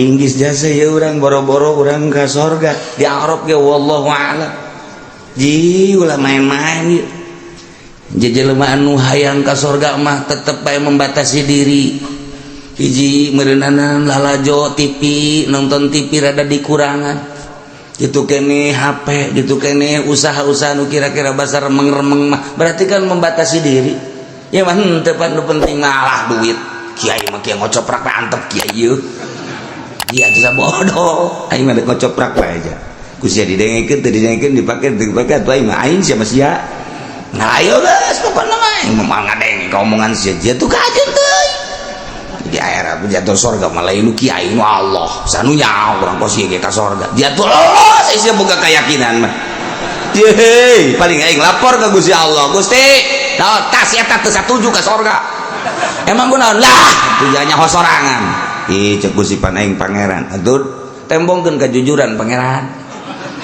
Inggris jasa ya urang boro-boro urang ka sorga di Arab ge wallahu a'lam. Ji ulah main-main ieu. Jelema anu hayang ka sorga mah tetep bae membatasi diri. Hiji meureunana lalajo TV, nonton TV rada dikurangan. Gitu kene HP, gitu kene usaha-usaha nu kira-kira basar remeng-remeng mah berarti kan membatasi diri. Ya mah henteu pan nu penting malah duit. Kiai mah kieu ngocoprak we antep kiai ieu. Iya tuh bodoh, aing mah ngocoprak we aja. Ku sia didengekeun teu didengekeun dipake teu dipake atuh aing mah aing sia mah sia. Nah ayo geus pokona mah aing mah ngadenge ka omongan sia sia tuh kajeun teuing. Di akhirat jatuh sorga malah nu kiai nu Allah sanu nyaho urang kos ieu ge ka sorga. Jatuh Allah sia boga keyakinan mah. Yeay, paling aing lapor ka Gusti Allah. Gusti, naon tas eta teu satuju ka sorga. Emang kunaon lah, tujuannya sorangan. Ih, cek Gusti pan aing pangeran. Atuh tembongkeun kejujuran pangeran.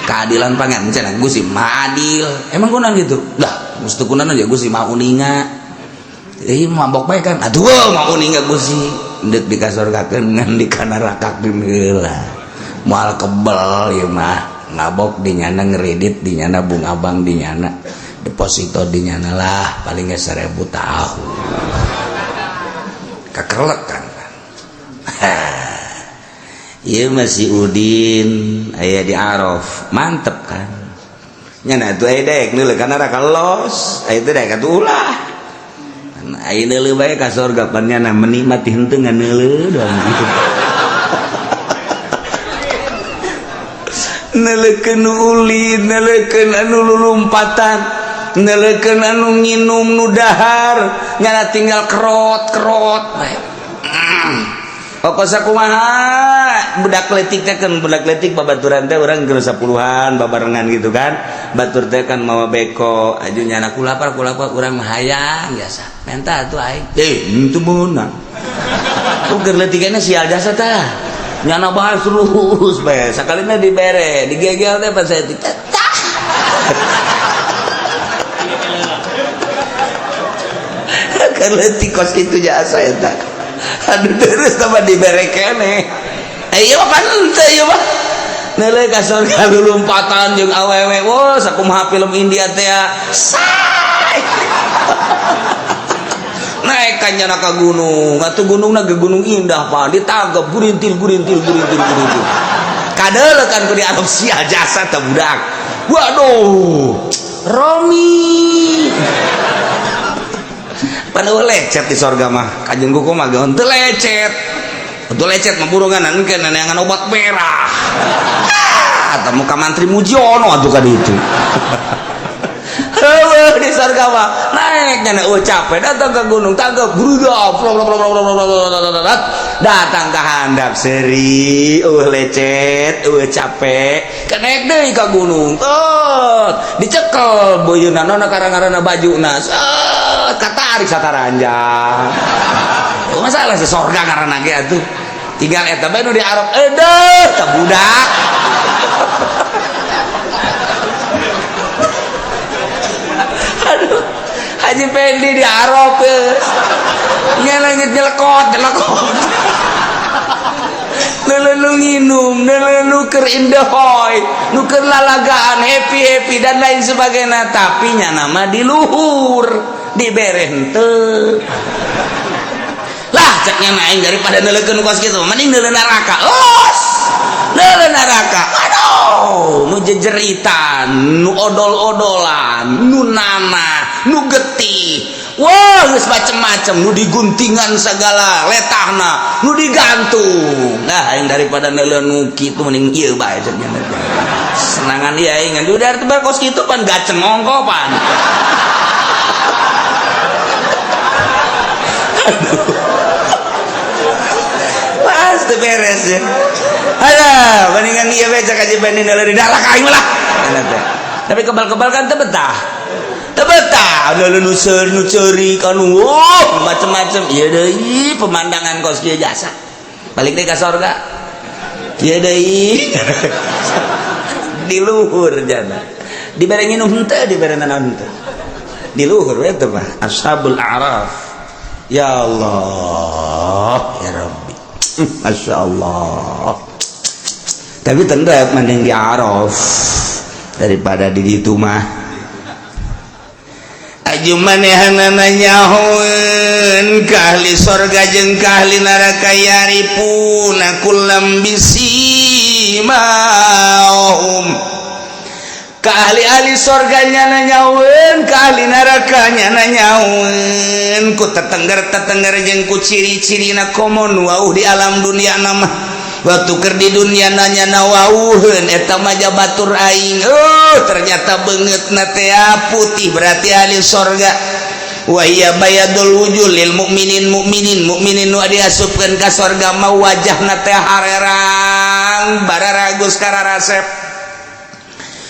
Keadilan pangeran cenah Gusti Maha adil. Emang kunaon gitu? Lah, mesti kunaon aja Gusti Maha uninga. Ih, mabok bae kan. Aduh, maha uninga Gusti. Deuk dikasorgakeun ngan dikanarakakeun heula. Moal kebel ieu mah. Mabok di nyana ngeredit di nyana bunga bank di nyana deposito di nyana lah paling ge 1000 tahun. Kakerlek kan. Ieu masih Udin aya di Araf, mantep kan. Nyana atuh aya dek neuleuh ka neraka los, aya teh dek atuh ulah. Aya neuleuh bae ka sorga pan nyana menikmati henteu ngan neuleuh doang gitu. Neuleukeun nu ulin, neuleukeun anu lulumpatan, neuleukeun anu nginum nu dahar, nyana tinggal kerot-kerot bae. Pokok sakumaha budak letik teh kan budak letik babaturan teh urang keur 10-an babarengan gitu kan. Batur teh kan mawa beko aju nyana kulapar kulapar urang mah hayang biasa. Menta atuh aing. Eh, henteu meunang. Keur leutikna sial jasa tah. Nyana bahas terus bae. Sakalina dibere, digegel teh pas saya tah. Keur leutik kos kitu jasa eta. Aduh terus tambah dibere kene. Eh ieu mah pan teu ieu mah. Neuleuh ka sorga lulumpatan jeung awewe. Wah, sakumaha film India teh. Say. Naik ka nyana ka gunung. Atuh gunungna ge gunung indah pan. Ditangkep gurintil gurintil gurintil gurintil. Kadeuleuh kan ku di Arab sia jasa teh budak. Waduh. Romi. Pan eueuh lecet di sorga mah. Kajeun kuku mah ge henteu lecet. Henteu lecet mah burungan engke neangan obat merah. Ah, temu ka mantri Mujiono atuh ka ditu. Heueuh di sorga mah naik nyana eueuh capek datang ke gunung tanggap gruda datang ka handap seuri eueuh lecet eueuh capek kenaik deui ka gunung tot dicekel beuyeunna nona karang-karana bajuna set katarik sataranjang. Oh, masalah si sorga ngaranna ge atuh tinggal eta bae nu di Arab edeuh teh budak. Aduh, Haji Pendi di Arab nyelengit nyelekot nyelekot neuleuh nginum neuleuh nu keur indahoy nu keur lalagaan happy happy dan lain sebagainya tapi nya nama di luhur dibere henteu lah ceknya aing daripada neuleukeun kos kitu mending neuleuh neraka los neuleuh neraka. Aduh, nu jejeritan nu odol-odolan nu nanah nu getih wah geus macem-macem nu diguntingan segala letahna nu digantung. Nah aing daripada neuleuh nu kitu mending ieu bae cek nya senangan ieu aing ngan udah teh kos kitu pan gaceng ongko pan. Aduh. Pas teu beres ya. Alah, mendingan ieu bae cek Haji Pendi neuleuh di dalak aing lah. Tapi kebal-kebal kan teu betah. Teu betah, neuleuh nu seuri nu ceurik anu macem-macem. Ieu deui pemandangan kos kieu jasa. Balik deui ka sorga. Ieu deui. Di luhur jana. Dibere nginum henteu, dibere naon henteu. Di luhur we teh mah Ashabul A'raf. Ya Allah, ya Rabbi. Masya Allah, tapi tetap mending di Araf daripada di ditu mah. Aju manehanana nyahoeun ka ahli sorga jeung ka ahli neraka, ya'rifuna kullam bisimahum. Ka ahli-ahli sorga nyana nyahoeun, ka ahli neraka nyana nyahoeun ku tetengger-tetengger jeung ku ciri-cirina. Komo nu wauh di alam dunia nama, waktu keur di dunia nanya na wauheun, eta mah batur aing. Oh, ternyata beungeutna teh putih, berarti ahli sorga. Wa hiya bayadul wujuh lil mukminin. Mukminin mukminin nu diasupkeun ka sorga mah wajahna teh harerang, bararagus, kararasep.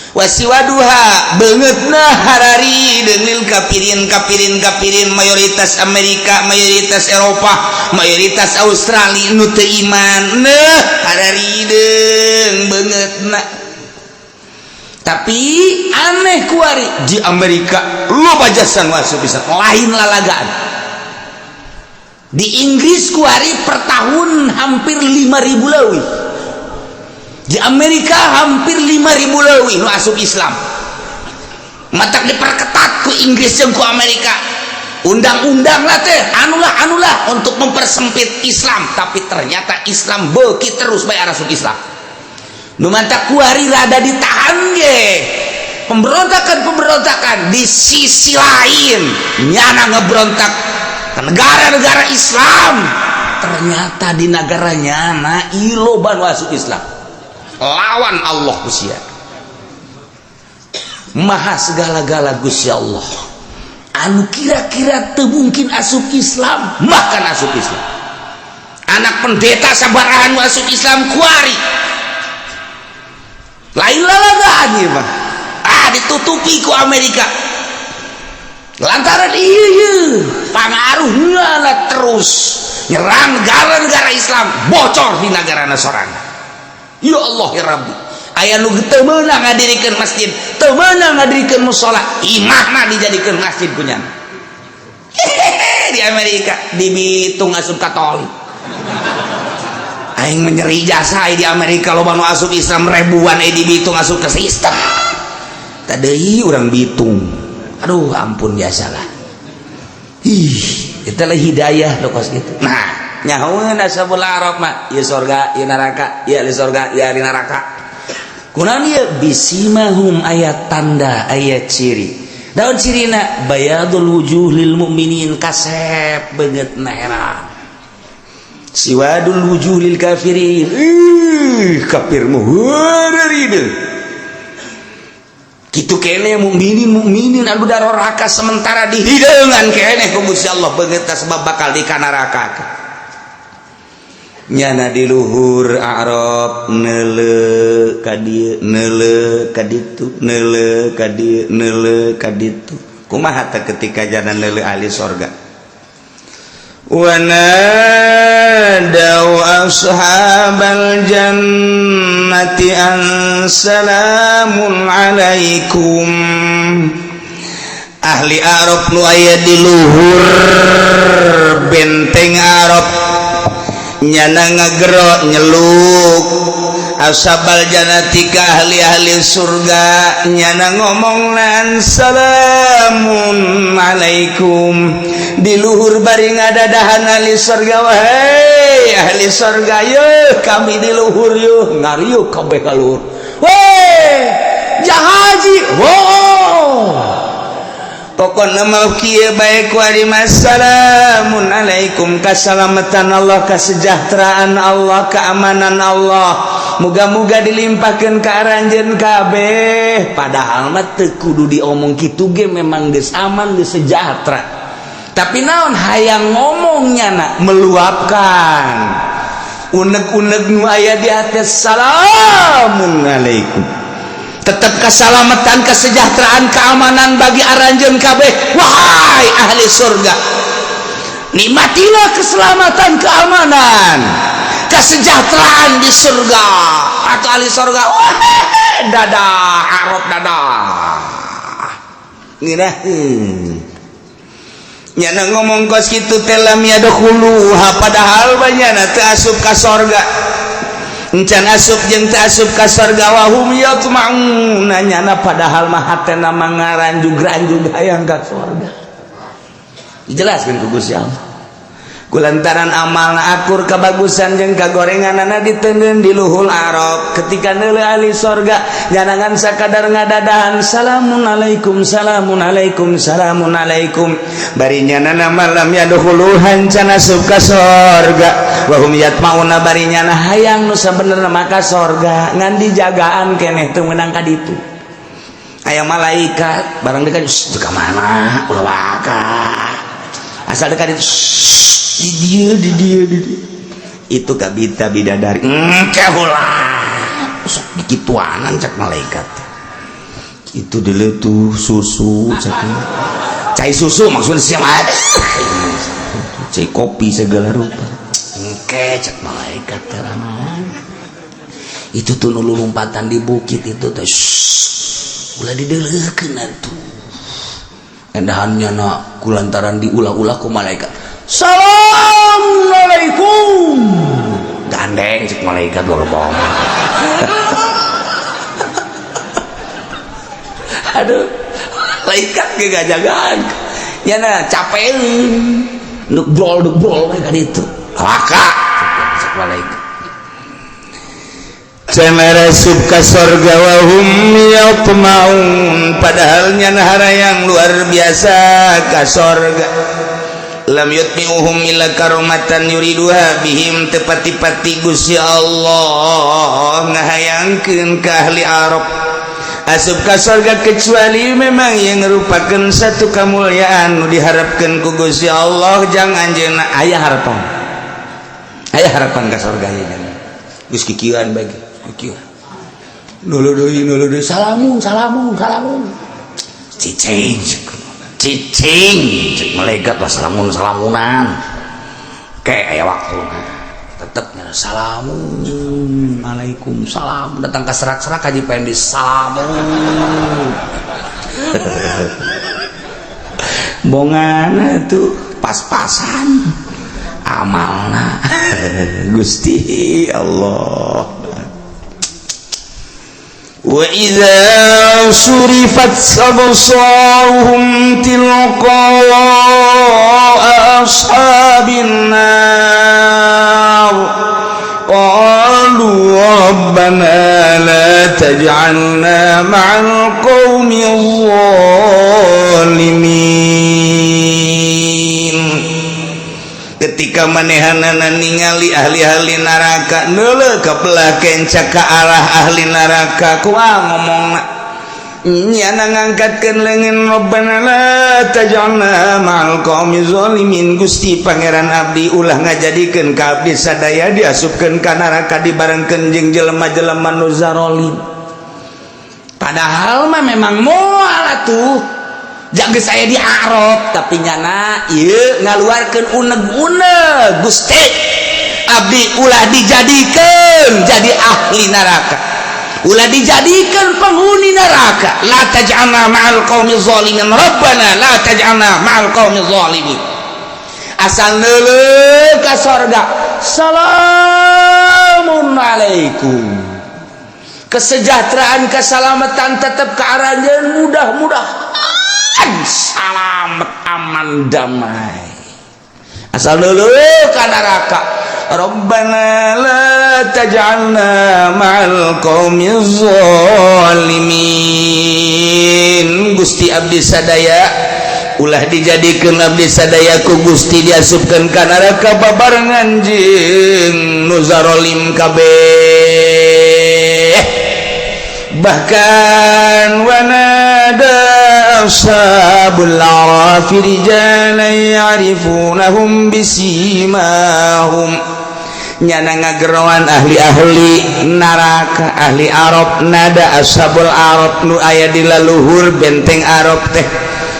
Wasiwaduha, beungeutna hararideung, lil kafirin. Kafirin, kafirin mayoritas Amerika, mayoritas Eropa, mayoritas Australia nu teu iman. Nah, hararideung beungeutna. Tapi aneh, kuari di Amerika loba jasa asup bisa lain lalagaan. Di Inggris kuari per tahun hampir 5000 leuwih, di Amerika hampir 5000 leuwih nu asup Islam. Matak diperketat ku Inggris jeung ku Amerika undang-undang lah teh, anulah anulah, untuk mempersempit Islam. Tapi ternyata Islam beuki terus bae asup Islam. Nu mantak kuari rada ditahan ge pemberontakan-pemberontakan. Di sisi lain nyana ngebrontak ke negara-negara Islam, ternyata di negaranya na loba nu asup Islam lawan Allah. Gusti Maha segala-gala, Gusti Allah, anu kira-kira teu mungkin asup Islam bahkan asup Islam. Anak pendeta sabarahan asup Islam kuari, lain lalagaan ieu mah. Ah, ditutupi ku Amerika lantaran iya pangaruhnya lah, terus nyerang negara-negara Islam, bocor di negara sorangan. Ya Allah ya Rabbi, aya nu teu meunang ngadirikeun masjid, teu meunang ngadirikeun musala, imahna dijadikeun masjid kunyana. Di Amerika, di Bitung asup Katolik. Aing menyeri jasa di Amerika loba nu asup Islam ribuan, di Bitung asup ke sistem tadi orang Bitung. Aduh, ampun, biasalah. Ih, itulah hidayah lo kos gitu. Nah, nyahoeun ashabul A'raf mah ieu sorga, ieu neraka, ieu ahli sorga, ieu ahli neraka. Kunaon ieu? Bisimahum, aya tanda, aya ciri. Daun cirina bayadul wujuh lil mukminin, kasep beungeutna heran. Siwadul wujuh lil kafirin, ih, kafir mah heureurideung kitu kene. Mukminin mukminin anu daroraka sementara dihideungan kene ku Gusti Allah beungeutna sebab bakal di neraka. Nyana di luhur A'raf neuleu ka dieu, neuleu ka ditu, neuleu ka dieu, neuleu ka ditu. Kumaha teh ketika jalan neuleu ahli sorga? Wanadau ashabal jannati an salamun alaikum. Ahli Arab nu aya di luhur benteng Arab nyana ngagero nyeluk ashabal jannati ka ahli-ahli surga. Nyana ngomong lan salamun alaikum. Di luhur bari ngadadahan ahli surga, wahai ahli surga, yeuh kami di luhur yeuh. Ngariuk kabeh ka luhur. Weh, jahaji, oh, pokokna mau kieu bae ku ari, salamun alaikum, kasalamatan Allah, kesejahteraan Allah, keamanan Allah, muga-muga dilimpahkeun ka aranjeun kabeh. Padahal mah teu kudu diomong kitu ge, memang geus aman, geus sejahtera, tapi naon, hayang ngomongnya nak meluapkan unek-unek nu aya di hati. Salamun alaikum, tetap keselamatan, kesejahteraan, keamanan bagi aranjeun kabeh. Wahai ahli surga, nikmatilah keselamatan, keamanan, kesejahteraan di surga. Atau ahli surga, wah, dadah Arab, dadah. Ngeunaheun. Nyana ngomong kos kitu teh lam yadkhuluha, padahal banyana teu asup ka sorga, encan asup jeung teu asup ka sorga. Wahum yatma'una, nyana padahal mah hatena mah ngaranjug-ranjug hayang ka sorga. Dijelaskeun ku Gusti Allah, kulantaran amalna akur kebagusan jeung kagorenganana diteundeun di luhul Arab. Ketika neuleuh ahli sorga, nyanangan sakadar ngadadahan, "Salamun alaikum, salamun alaikum, salamun alaikum." Bari nyanana mah lam yadkhuluha, can asup ka sorga. Wahum yatmauna, bari nyana hayang nu sabenerna mah ka sorga, ngan dijagaan keneh teu meunang ka ditu. Aya malaikat barang dekat ka mana, ulah waka asal dekat itu di dia, di dia, di dia itu kabita bidadari engke ulah sok dikituanan. Cek malaikat itu dulu tuh susu, cek cai susu, maksudnya siapa, cai kopi segala rupa. Engke, cek malaikat, terangan itu tuh nu lompatan di bukit itu tuh ulah dideleukeun atuh. Endahannya na kulantaran diulah-ulah ku malaikat, "Assalamualaikum," gandeng cek malaikat luar bom. Aduh, malaikat ge gajagaan ya na capek nuk brol nuk brol mereka itu laka cek malaikat. Can asup ka sorga. Wahum yatma'un, padahal nyana harayang luar biasa ka sorga. Lam yutmi'uhum illa karomatan yuriduha bihim, tepati-pati Gusti Allah ngahayangkeun ka ahli Arab asup ka sorga kecuali memang yang merupakan satu kemuliaan nu diharapkan ku Gusti Allah jang anjeunna. Aya harapan, aya harapan ka sorga ya jangan geus kikieuan bagi kikieuan, nulu deui, nulu deui, salamun, salamun, salamun, cicing cicing, cek malaikat lah. Salamun salamunan kayak aya waktu tetep salamun alaikum salam datang ke serak-serak haji pengen di salamun bongan itu pas-pasan amalna. Gusti Allah. وإذا صرفت أبصارهم تلقاء أصحاب النار قالوا ربنا لا تجعلنا مع القوم الظالمين. Ketika manehanana ningali ahli-ahli neraka neuleuh ka belah kenca ka arah ahli neraka, kumaha ngomongna? Nyana ngangkatkeun leungeun, "Rabbana la taj'alna ma'al qaumi zalimin." Gusti Pangeran abdi, ulah ngajadikeun ka abdi sadaya diasupkeun ka neraka dibarengkeun jeung jelema-jelema nu zarolim. Padahal mah memang moal atuh jaga saya di Arab, tapi nyana ieu ngaluarkeun uneg-uneg, "Gusti abdi, ulah dijadikeun jadi ahli neraka, ulah dijadikan penghuni neraka." La taj'alna ma'al qaumi zalimin, rabbana la taj'alna ma'al qaumi zalimin. Asal neuleuh ka sorga, salamun alaikum, kesejahteraan, keselamatan tetap ke aranjeun, mudah-mudahan salamet, aman, damai. Asal dulu ka neraka, "Rabbana la taj'alna ma'al qaumi zalimin." Gusti abdi sadaya, ulah dijadikeun abdi sadaya ku Gusti diasupkeun ka neraka babarengan jeung nu zarolim kabeh. Bahkan wanada ashabul a'rafi rijalan ya'rifunahum bisimahum, nyana ngageroan ahli-ahli neraka, ahli Arab, nada ashabul Arab nu aya di laluhur benteng Arab teh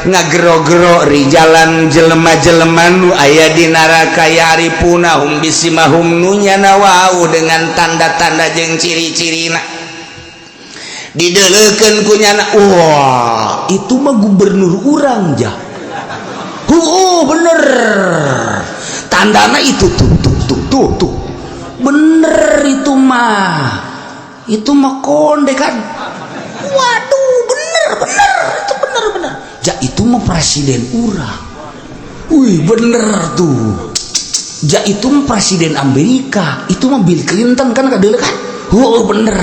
ngagero-gero rijalan, jelema-jelema nu aya di neraka, ya'rifunahum bisimahum, nu nyana wau dengan tanda-tanda jeung ciri-cirina. Dideleukeun ku nyana, "Wah, itu mah gubernur urang." Jah Oh, bener, tandana itu tuh tuh tuh tuh tuh, bener. Itu mah, itu mah konde kan. Waduh, bener bener itu, bener bener. Ja, itu mah presiden urang. Wih, bener tuh. Ja, itu mah presiden Amerika, itu mah Bill Clinton kan, kadele kan. Oh, bener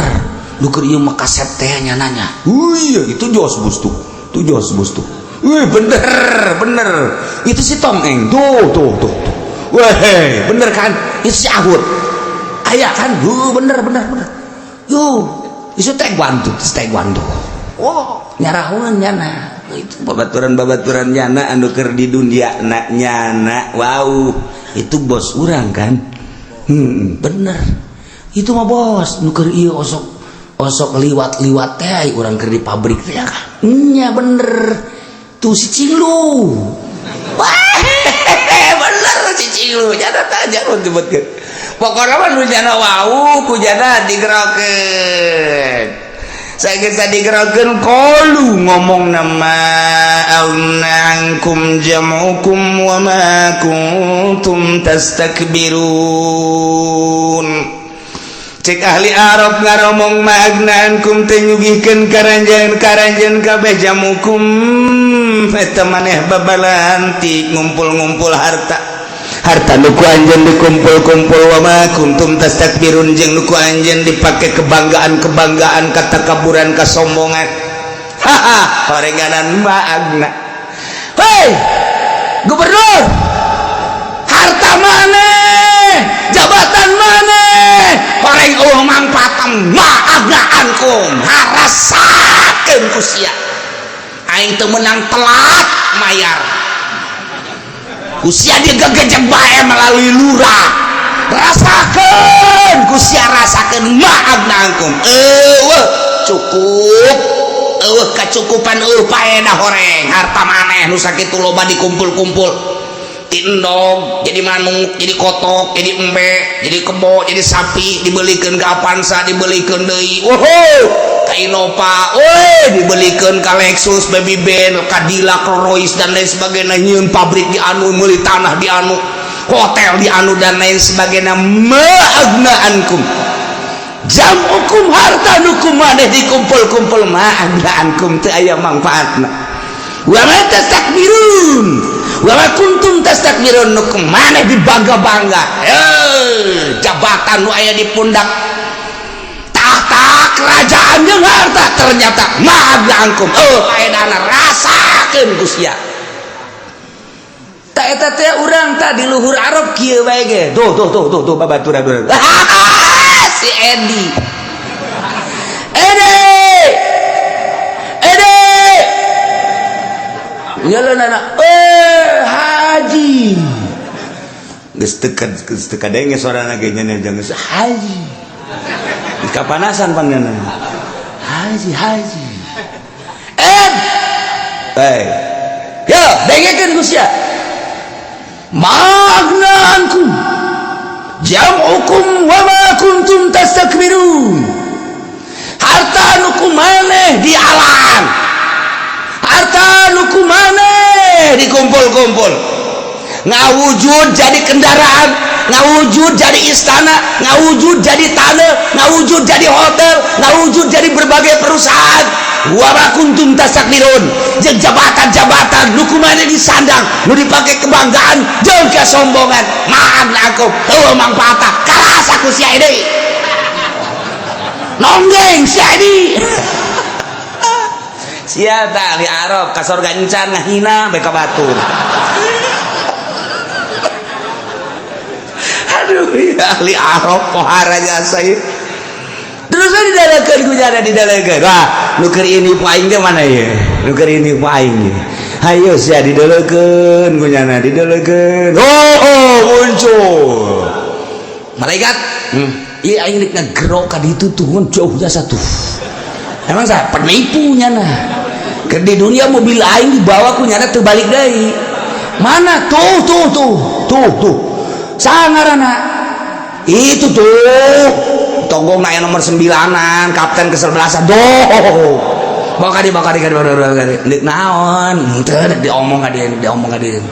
lu, keur ieu mah kaset teh nanya. Wih, itu Jos Bus tuh, tuh Jos Bus tuh. Wih, bener bener, itu si Tom Eng tuh tuh tuh tuh. Wah, bener kan, itu si Ahud aya kan. Bener bener bener. Yo, itu taekwondo, taekwondo. Oh, nyarahoan nyana itu babaturan babaturan nyana anu keur di dunia na nyana. Wow, itu bos urang kan. Bener, itu mah bos nu keur ieu osok osok liwat-liwat teh urang keur di pabrik teh kan. Nya, bener tuh si Cinglu. Wah, bener si Cinglu nyana tah, jangan disebutkeun. Pokoknya mah nu nyana wau ku nyana digerokeun. Saya kita digerokeun, qalu ngomong nama aghna ankum jam'ukum wa ma kuntum tastakbirun. Cek ahli Arab ngaromong, ma aghna ankum, teu nyugihkeun karanjeun karanjeun kabeh, jam'ukum, eta maneh babalanti ngumpul-ngumpul harta, harta nu ku anjeun dikumpul-kumpul, wa ma kuntum tastakbirun, jeung nu ku anjeun dipake kebanggaan-kebanggaan, katakaburan, kasombongan. Haha, horenganan ma aghna. Hei gubernur, harta maneh, jabatan maneh, horeng eueuh mangpaatna. Ma aghna ankum, harasakeun ku sia. Aing teu meunang telat mayar, ku sia digegejek bae melalui lurah. Rasakeun ku sia, rasakeun. Ma aghna ankum, eueuh cukup, eueuh kacukupan, eueuh paedah. Horeng harta maneh nu sakitu loba dikumpul-kumpul, tindog jadi manuk, jadi kotok, jadi embe, jadi kebo, jadi sapi, dibelikan ke Avanza, dibelikan deui, wow, ka Innova, woi, dibelikan ke Lexus, Baby Benz, Cadillac, Rolls dan lain sebagainya. Nyieun pabrik di anu, meuli tanah di anu, hotel di anu, dan lain sebagainya. Ma aghna ankum jam'ukum, harta nu ku maneh dikumpul-kumpul, ma aghna ankum, teu aya mangfaatna. Wa ma tastakbirun, wa ma kuntum tastakbirun, nu maneh dibangga-bangga, eh, jabatan nu aya di pundak, tahta kerajaan jeung harta, ternyata ma aghna ankum, oh, paedana. Rasakeun ku sia. Tak eta teh urang tah di luhur Arab kieu bae ge. Tuh tuh tuh tuh tuh, babaturan si Edi. Edi, Edi. Jalan anak, eh, haji. Geus teu, geus teu kadenge sorana ge nya, geus haji. Kapanasan panggana. Haji, haji. Ed. Hey. Yo, dengekeun ku sia. Ma aghna ankum jam'ukum wa ma kuntum tastakbirun. Harta nu ku maneh di alam, harta nu ku maneh dikumpul-kumpul, ngawujud jadi kendaraan, ngawujud jadi istana, ngawujud jadi tanah, ngawujud jadi hotel, ngawujud jadi berbagai perusahaan, wa ma kuntum tastakbirun, jeung jabatan-jabatan nu ku maneh disandang, nu dipake kebanggaan jeung kesombongan, ma aghna ankum, eueuh mangfaatna. Karasa ku sia deui, nonggeng sia ini. Sia tah ahli Arab ka sorga encan, ngahina bae ka batur. Aduh ya, ahli Arab pohara jasa ieu. Terus we didalekeun ku jada, didalekeun. Wah, nu keur ini ku aing teh mana ye? Nu keur ini ku aing ye. Hayo sia, didalekeun ku nyana, didalekeun. Oh, oh, muncul malaikat. Iya, aing rek ngagerok ka ditu tuh, mun jauh jasa tuh. Emang saya penipu nyana? Ke di dunia mobil aing dibawa ku nyana teu balik deui. Mana tuh tuh tuh tuh tuh, sangarana itu tuh, tonggong aya nomor sembilanan, kapten kesebelasan. Doh, Bawa ka dieu, bawa ka dieu, bawa ka dieu. Deuk naon? Henteu deuk diomong ka dieu, diomong ka dieu.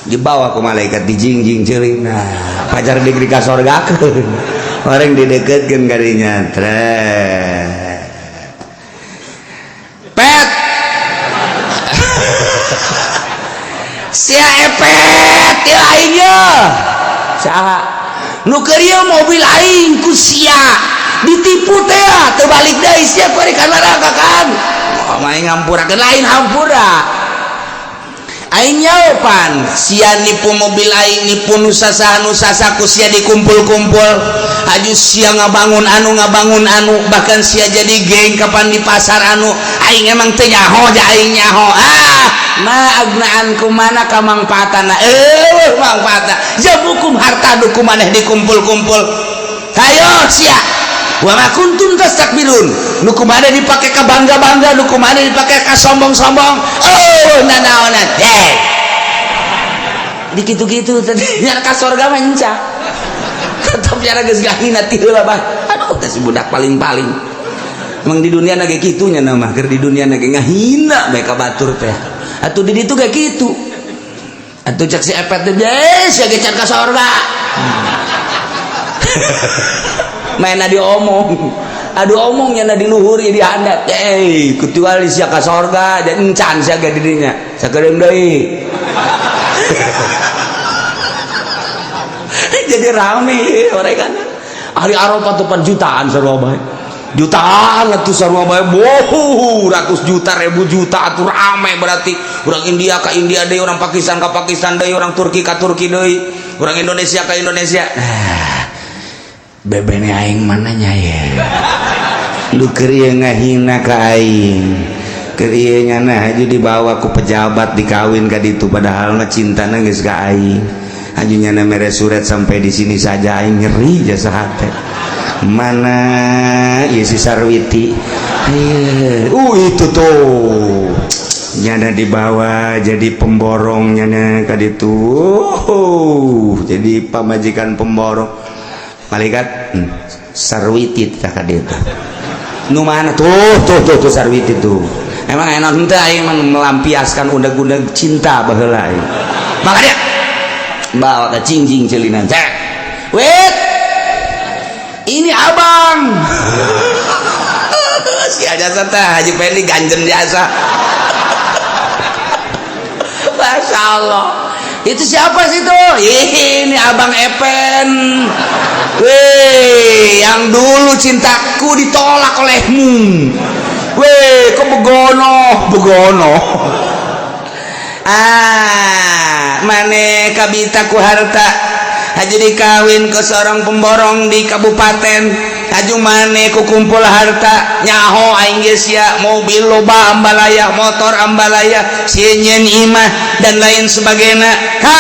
Dibawa ku malaikat dijingjing ceulina. Pajar deuk dikasorgakeun. Orang dideketkeun ka dinya. Tret. Pet. Sia epet ieu aing ye. Saha? Nu keur ieu mobil aing ku sia. Ditipu teh teu balik deui sia kuari ka neraka kan. Oh, aing ngampurakeun lain hampura. Aing nyaopan sia nipu mobil aing, nipu nu sasaha nu sasa ku sia dikumpul-kumpul. Aju sia ngabangun anu ngabangun anu, bahkan sia jadi geng kapan di pasar anu aing emang teu nyaho ja aing nyaho. Ah, ma agnaan ku mana kamangpaatana? Eh, mangpaatna. Jabukum harta duku maneh dikumpul-kumpul. Hayo sia. Wa ma kuntum tastakbirun. Nu kumaha dipake ka bangga-bangga, nu kumaha dipake ka sombong-sombong. Oh, nanaonan. Heh. Di kitu-kitu tadi nya ka sorga mah enca. Tetep nya geus gahina ti heula bah. Aduh, teh si budak paling-paling. Emang di dunia na ge kitu nya mah, keur di dunia na ge ngahina bae ka batur teh. Atuh di ditu ge kitu. Atuh cek si epet teh, "Sia ge can ka sorga." Main diomong, aduh omongnya na di luhur ya di handap, eh kecuali sia ka sorga dan encan sia ge di dinya sakedeung deui. Jadi rame mereka ahli Arafah tuh pan jutaan sarua bae, jutaan atuh sarua bae, boh ratus juta ribu juta atuh rame. Berarti orang India ka India deui, orang Pakistan ka Pakistan deui, orang Turki ka Turki deui, orang Indonesia ka Indonesia. Nah, bebene aing mananya ya lu keur ieu ngahina ka aing, keur ieu nyana haju dibawa ku pejabat dikawin ka ditu, padahal mah cintana geus ka aing. Haju nyana mere surat sampai di sini saja, aing nyeri jasa hate. Mana ieu si Sarwiti? Itu tuh nyana dibawa jadi pemborong nyana ka ditu, jadi pamajikan pemborong. Malaikat Sarwiti tah ka ditu. Nu mana tuh tuh tuh tuh Sarwiti tuh. Emang enak henteu aing mah melampiaskan undang-undang cinta baheula aing. Maka dia bawa ke cingjing celinan. Cek. Wait. Ini abang. Si jasa teh Haji Pendi ganjen jasa. Masya Allah. Itu siapa sih tuh? Ini abang Epen. Weh, yang dulu cintaku ditolak olehmu. Weh, kok begono, begono. Ah, mane kabita ku harta. Haji dikawin ke seorang pemborong di kabupaten. Haju mane ku kumpul harta, nyaho aing geus sia mobil loba ambalaya, motor ambalaya, sieun imah dan lain sebagainya. Ha,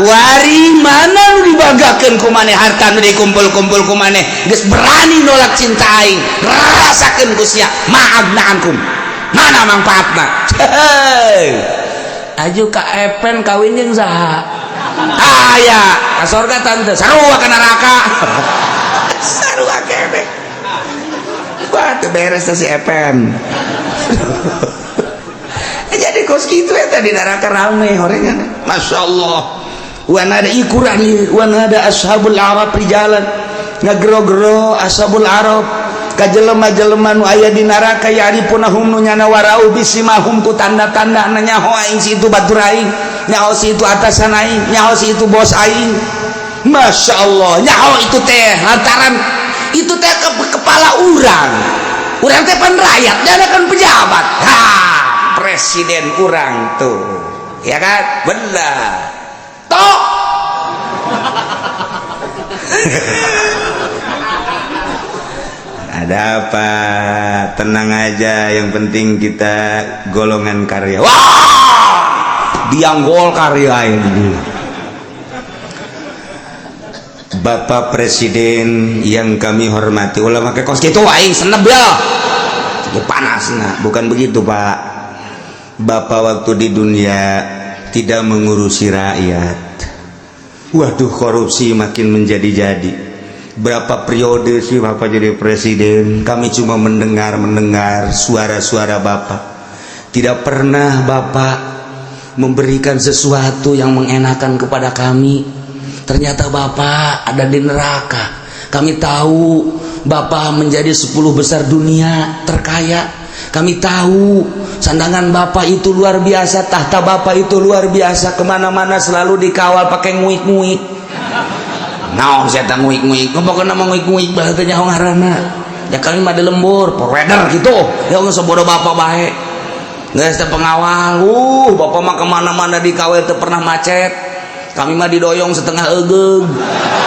kuari mana nu dibanggakeun ku maneh harta nu dikumpul-kumpul ku maneh geus berani nolak cinta aing, rasakeun ku sia ma'agnaankum mana manfaatna. Aju ka Epen kawin jeung saha? Aya ka sorga tante sarua ka neraka. Sarua kene. Wah, teu beres teh si Epen. Jadi kos kitu eta di neraka rame horengan. Masya Allah. Wan ada ikuran wan ada ashabul arab rijalan ngagero-gero ashabul arab ka jelema-jelema nu aya di neraka ya'rifunahum nu nyana warau bisimahum ku tanda-tanda, nyaho aing si itu batur aing, nyaho si itu atasan aing, nyaho si itu bos aing. Masya Allah, nyaho itu teh lantaran itu teh ke kepala urang, urang teh pan rakyat, dia kan pejabat. Ha, presiden urang tuh ya kan benar tok. Ada apa? Tenang aja, yang penting kita golongan karya. Wah, biang Golkar ya ini. Bapak Presiden yang kami hormati, ulah make kos kitu aing seneb ya. Panas nah, bukan begitu Pak. Bapak waktu di dunia tidak mengurusi rakyat. Waduh, korupsi makin menjadi-jadi. Berapa periode sih Bapak jadi presiden? Kami cuma mendengar mendengar suara-suara Bapak. Tidak pernah Bapak memberikan sesuatu yang mengenakan kepada kami. Ternyata Bapak ada di neraka. Kami tahu Bapak menjadi 10 besar dunia terkaya. Kami tahu sandangan Bapak itu luar biasa, tahta Bapak itu luar biasa, kemana-mana selalu dikawal pakai nguik-nguik. Naon saya nguik-nguik? Pokoknya nama nguik-nguik bahasa nyaho ngaranna. Ya kami mah di lembur, provider gitu. Ya geus bodoh bapak bae. Geus teh pengawal. Bapak mah kemana-mana dikawal, teu pernah macet. Kami mah didoyong setengah egeug.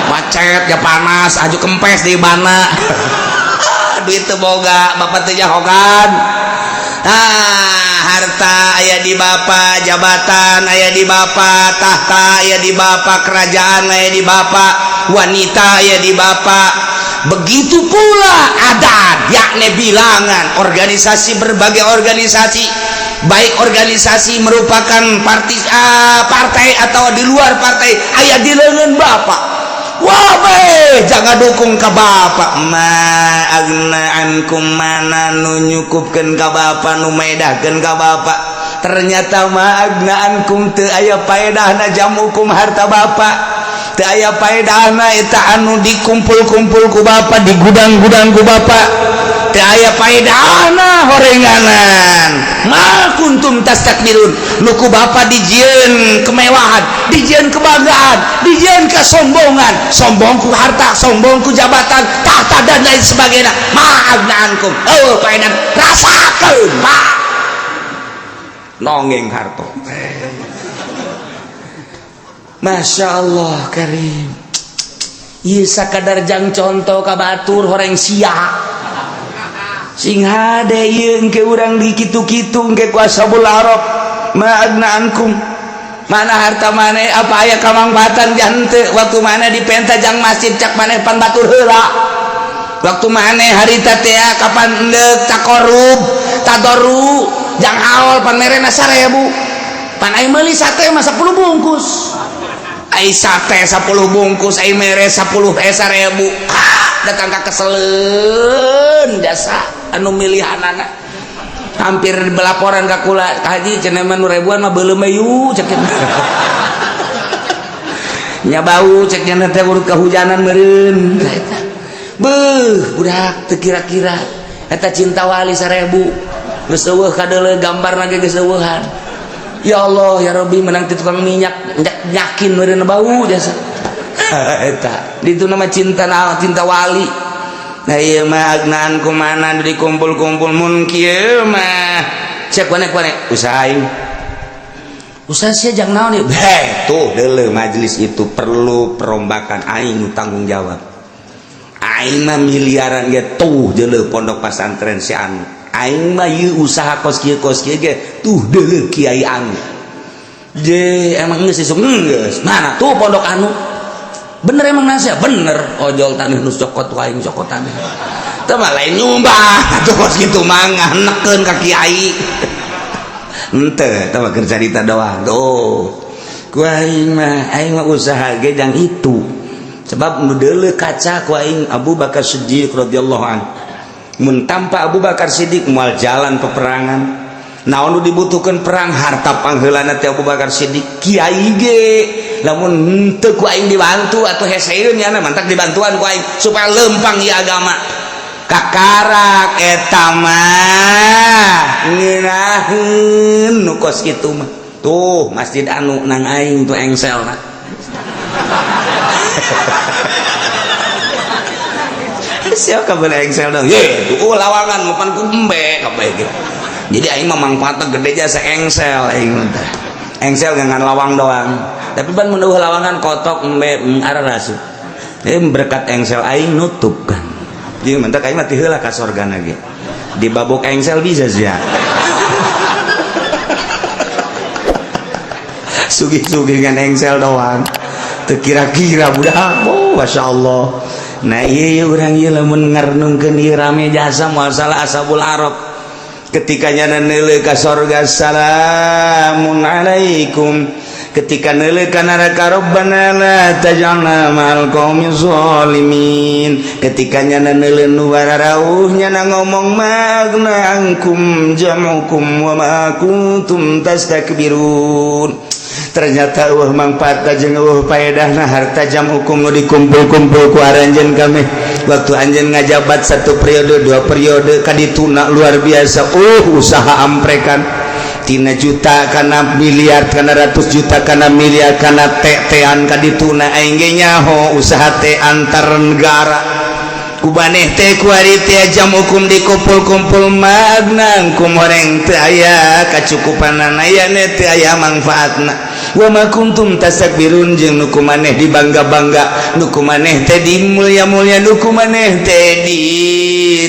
Macet ya panas, aju kempes di bana. Duit teu boga, bapak teu nyahokan. Ah, harta aya di bapak, jabatan aya di bapak, tahta aya di bapak, kerajaan aya di bapak, wanita aya di bapak. Begitu pula adat, yakni bilangan organisasi, berbagai organisasi, baik organisasi merupakan partai, partai atau di luar partai, aya di lengan bapak. Wah, be, jangan dukung ke bapak. Ma agna ankum, mana nu nyukupkeun ka bapak, nu maedahkeun ka bapak? Ternyata ma agna ankum, teu aya paedahna jamukum harta bapak, teu aya paedahna eta anu dikumpul-kumpul ku bapak di gudang-gudang ku bapak, teu aya paedahna horenganan. Ma kuntum tastakbirun, nu ku bapak dijieun kemewahan, dijieun kebanggaan, dijieun kesombongan, sombong ku harta, sombong ku jabatan, tahta, dan lain sebagainya. Ma agna ankum, oh paedan rasakeun, Pak, nonggeng harto. Masya Allah Karim. Ieu sakadar jang contoh ka batur horeng sia. Sing hade ieu engke urang di kitu-kitu engke ku ashabul arab. Ma agna ankum, mana harta maneh, apa aya kamangfaatan jante waktu mana dipenta jang masjid, cak maneh pan batur heula. Waktu maneh harita teh kapan endek takorub tadoru jang haul pan merena 1000, pan aing meuli sate mah 10 bungkus. Ai sate 10 bungkus ai mere 10 1000, ah, datang ka keseleun jasa anu milihanana, hampir belaporan ka kula, "Ka haji, cenah mah nu ribuan mah beuleum yu," cek nya, bau cek nya teh, urut kehujanan meureun eta. Beuh, budak teu kira-kira eta cinta wali 1000 geus eueuh kadeuleu, gambarna ge geus eueuhan. Ya Allah ya Rabbi, menang ti tukang minyak nyakin meureun bau jasa eta. Itu nama cinta, cinta wali. Nah, ieu mah agnaan kumana dikumpul-kumpul mun kieu mah cek wane-wane usaha aing, usaha sia jang naon ieu? Heh, tuh deuleu, majelis itu perlu perombakan, aing tanggung jawab. Aing mah miliaran ge, tuh deuleu pondok pesantren si anu. Aing mah ieu usaha kos kieu kos kieu ge, tuh deuleu kiai anu. Je, emang geus isuk geus mana tuh pondok anu? Bener emang nasihat bener, ojol tanah nu cokot aing, cokot tanah teu mah lain nyumbang tuh kos kitu mah, ngenekeun ka kiai henteu, teu mah keur carita doang. Tuh ku aing mah, aing mah usaha ge jang itu, sebab nu deuleu kaca ku aing Abu Bakar Siddiq radhiyallahu anhu. Mun tanpa Abu Bakar Siddiq moal jalan peperangan. Naon nu dibutuhkan perang? Harta pangheulana teh Abu Bakar Siddiq. Kiai ge lamun henteu ku aing dibantu atau heseun nya, mantak dibantuan ku aing supaya lempang ieu agama. Kakarak eta mah ngeunaheun nu kos kitu mah. Tuh masjid anu nang aing tuh engselna. Siapa kabel engsel dong ye tuh lawangan mapan ku embe kabeh gitu. Jadi aing mah mangfaatna gede jasa engsel aing mah teh. Engsel dengan lawang doang, tapi ban mun lawangan kotok embe arah rasup. Jadi berkat engsel aing nutup kan. Jadi mentak aing mah ti heula ka sorgana ge di babuk engsel bisa sih ya. Sugih-sugih dengan engsel doang teu kira-kira budak. Oh, Masya Allah. Nah, iya urang ieu lamun ngarnungkeun ieu rame jasa, moal salah ashabul arab ketika nyana neuleuh ka sorga, salamun alaikum. Ketika neuleuh ka neraka, rabbana la taj'alna ma'al qaumi zalimin. Ketika nyana neuleuh nu bararauh, nyana ngomong, ma aghna ankum jam'ukum wa ma kuntum tastakbirun. Ternyata euweuh mangfaat jeung euweuh paedahna harta jam'ukum nu dikumpul-kumpul ku aranjeun kami waktu anjeun ngajabat satu periode, dua periode. Kadituna luar biasa, usaha amprekan tina juta kana miliar, kana ratus juta, kana miliar, kana tetean. Kadituna aing ge nyaho usaha teh antar negara ku maneh teh. Kuari teh jam'ukum dikumpul-kumpul, ma aghna ankum, horeng teu aya kacukupanana, aya teu aya manfaatna, wa ma kuntum tastakbirun, jeung nu ku maneh dibangga-bangga, nu ku maneh teh dimulia-mulia, nu ku maneh teh di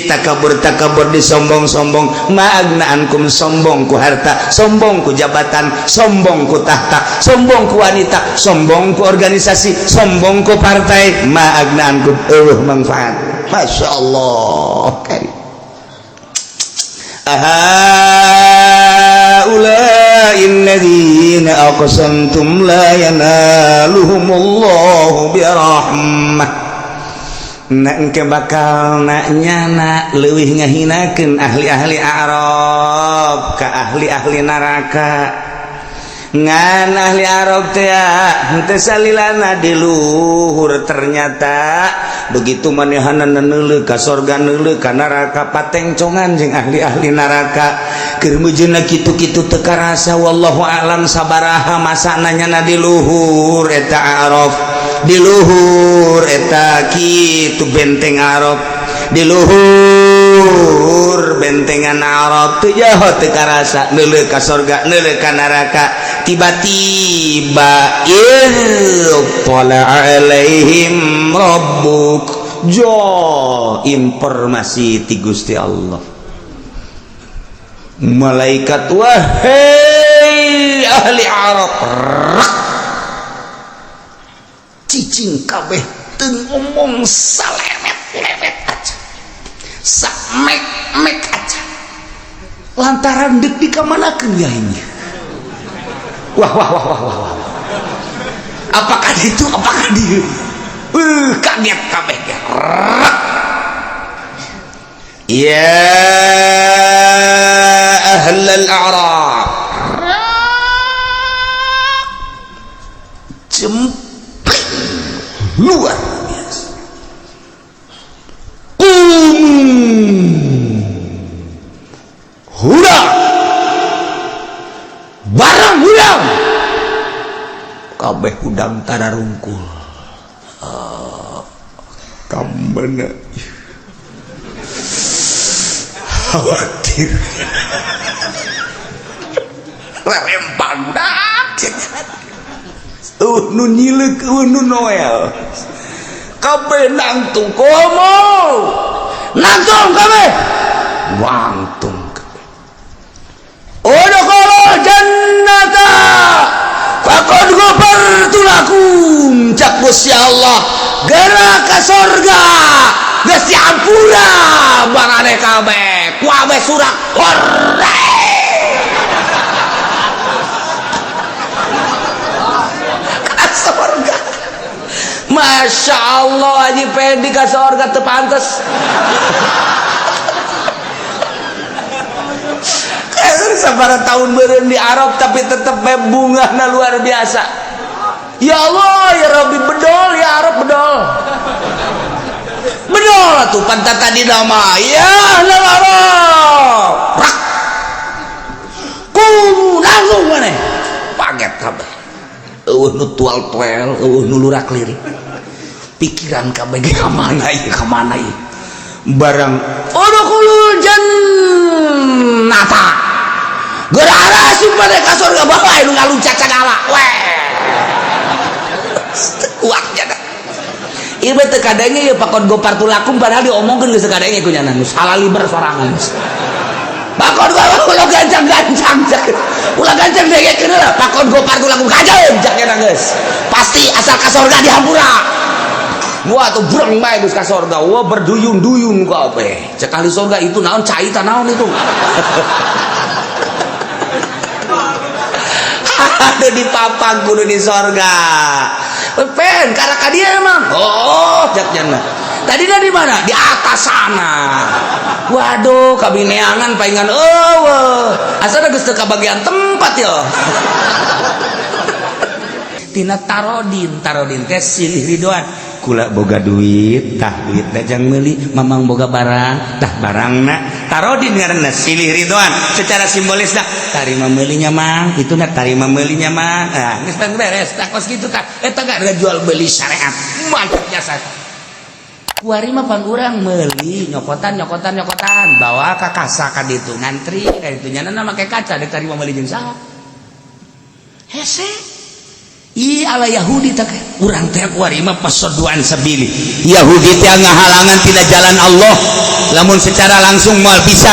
takabur-takabur, disombong-sombong. Ma aghna ankum, sombong ku harta, sombong ku jabatan, sombong ku tahta, sombong ku wanita, sombong ku organisasi, sombong ku partai. Ma aghna ankum, euweuh manfaat. Masya Allah. Ahaulai alladzina aqsamtum la yanaluhumullahu birahmah. Nak engke bakal nak nyana leuwih ngahinakeun ahli-ahli A'raf ka ahli-ahli neraka. Ngan ahli Arab teh henteu salilana di luhur. Ternyata begitu manehanana neuleuh ka sorga, neuleuh ka neraka, patengcongan jeung ahli-ahli neraka. Keur meujeuhna kitu-kitu teu karasa. Wallahu alam sabaraha masana nyana di luhur eta Araf, di luhur eta kitu benteng Araf, di luhur bentengan Araf teu jaho, teu karasa neuleuh ka sorga, neuleuh ka neraka. Tiba-tiba ittala alaihim rabbuk, jo informasi ti Gusti Allah, malaikat, wahai ahli Arab. Rak cicing kabeh, teu ngomong salemet-lemet aja, samek-mek aja, lantaran dek dikamanakeun ya ini. Wah, wah, wah, wah, wah, wah. Apakah itu, apakah dia, kaget kabeh. Rak. Ya ahlal a'raf, jempling luar biasa. Kum hudang, barang hudang kabeh, hudang tararungkul. Kamana khawatir lempang budak nu nyileuk, nu noel kabeh nangtung, komo nangtung kabeh, wangtung kabeh. Udkhulul jannata faqad ghafartu lakum. Cak Gusti Allah, geura ka sorga, geus diampura barane kabeh. Kabeh surak hore ka sorga. Masya Allah, Haji Pendi ka sorga teu pantes. Sabaraha tahun beureun di Arab, tapi tetep bae bungahna luar biasa. Ya Allah ya Rabbi, bedol ya Arab, bedol bedol atuh pantat tadi nama ya ahlal Arab. Rak ku langsung maneh paget kabeh, euweuh nu tual-tuel, euweuh nu lurak lirik, pikiran kabeh ge ka mana ieu, ka mana ieu barang. Udkhulul jannata, geura asup maneh ka surga, bae nu ngaluncat sagala weh kuat jada. Ieu teh kadenge ieu faqad ghafartu lakum, padahal diomongkeun geus kadenge ku nyana, geus halaliber sorangan. Faqad ulah gancang-gancang, ulah gancang dengekeun heula. Faqad ghafartu lakum kajeun cak nyana, geus pasti asal ka surga dihampura. Wah, tuh breng bae geus ka surga. Wah, berduyun-duyun kabeh. Cek ahli surga, itu naon cai, naon itu. Aduh, di papang kudu di sorga. Pen karena dia emang, oh, jak jana. Tadi dari mana? Di atas sana. Waduh, kabineangan palingan eueuh. Asal geus teu kabagian tempat ya. Tina tarodin, tarodin teh silih ridoan. Kula boga duit, tah duit jang meuli, mamang boga barang, tah barangna. Tarodin ngaranna silih ridoan. Secara simbolis dah tarima meulinya mang, itu na tarima meulinya mang. Nah, geus beres, tah kos kitu tah. Eta gak jual beli syariat. Mantap jasa. Kuari mah pan urang meuli nyokotan, nyokotan, nyokotan, bawa ka kasa ka ditu, ngantri ka ditu, nyana make kaca dek tarima meuli jeung saha. Hese. Ih, ala Yahudi tak urang teh kuari mah فصدوا عن سبيل. Yahudi teh ngahalangan tidak jalan Allah. Lamun secara langsung moal bisa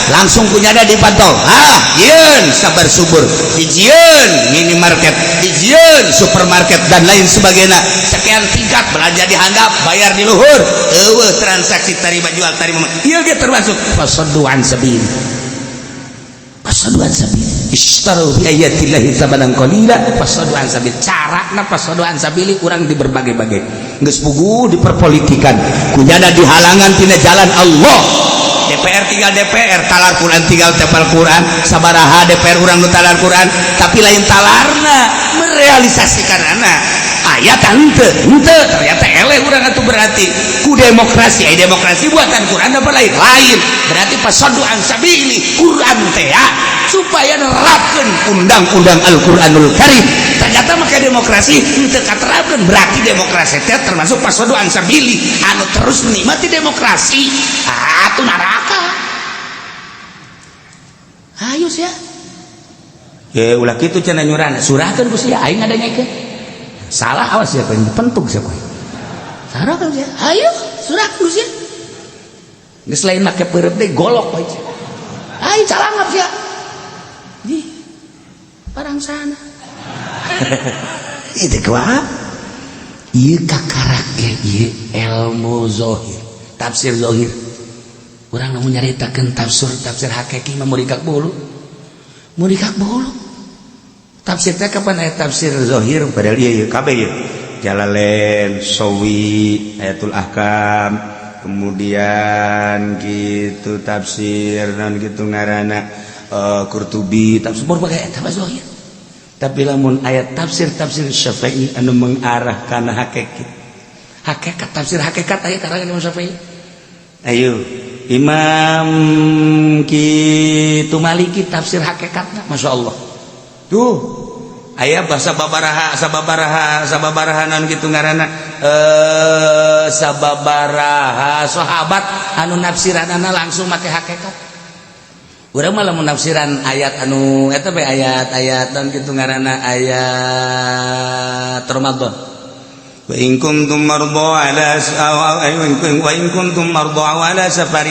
langsung punya ada dipantau. Ah, yeun sabar subur, dijieun minimarket, dijieun supermarket, dan lain sebagainya. Sekian tingkat, belanja di handap, bayar di luhur, eueuh transaksi tarima jual, tarima. Ieu ge termasuk فصدوا عن سبيل. فصدوا عن سبيل. اشتروا بآيات الله ثمنا قليلا فصدوا عن سبيل. Carana فصدوا عن سبيل urang di berbagai-bagai. Geus puguh diperpolitikan, kunyana dihalangan tina jalan Allah. DPR tinggal DPR, talar Quran tinggal tepal Quran. Sabaraha DPR urang nu talar Quran, tapi lain talarna merealisasikan anak ayat henteu henteu. Ternyata eleh urang atuh. Berarti ku demokrasi, ai demokrasi buatan Quran apa lain? Lain. Berarti فصدوا عن سبيل Quran teh ya, supaya nerapkeun undang-undang Al-Qur'anul Karim. Ternyata make demokrasi henteu katerapkeun. Berarti demokrasi teh termasuk فصدوا عن سبيل. Anu terus menikmati demokrasi atuh neraka. Ayo sia. Ya ulah kitu cenah nyurana. Surahkeun ku sia, aing ngadengekeun. Salah, awas siapa yang dipentuk siapa. Surahkeun sia. Ayo, surahkeun ku sia. Geus lain make peureub deui, golok bae. Ayo calangap sia. Di parang sana. Itu kuat. Ieu kakarak ge ieu ilmu zohir, tafsir zohir. Urang lamun nyaritakeun tafsir tafsir hakiki mah murikak bulu. Murikak bulu. Tafsir teh kapan aya tafsir zohir? Padahal ieu kabeh ieu Jalalain, Sawi, Ayatul Ahkam, kemudian gitu tafsir non gitu ngaranna Qurtubi, tafsir berbagai eta mah zohir. Tapi lamun ayat tafsir tafsir Syafi'i anu mengarah kana hakikat. Hakikat, tafsir hakikat aya karangan Imam Syafi'i. Ayo Imam kitu Maliki tafsir hakikatna Masya Allah. Tuh aya bahasa babaraha, sababaraha, sababaraha non gitu ngaranna sababaraha sahabat anu nafsiranana langsung make hakikat. Urang mah lamun nafsiran ayat anu eta bae, ayat-ayat non gitu ngaranna, ayat Ramadan. وإن كنتم مرضى على وإن كنتم مرضى على سفر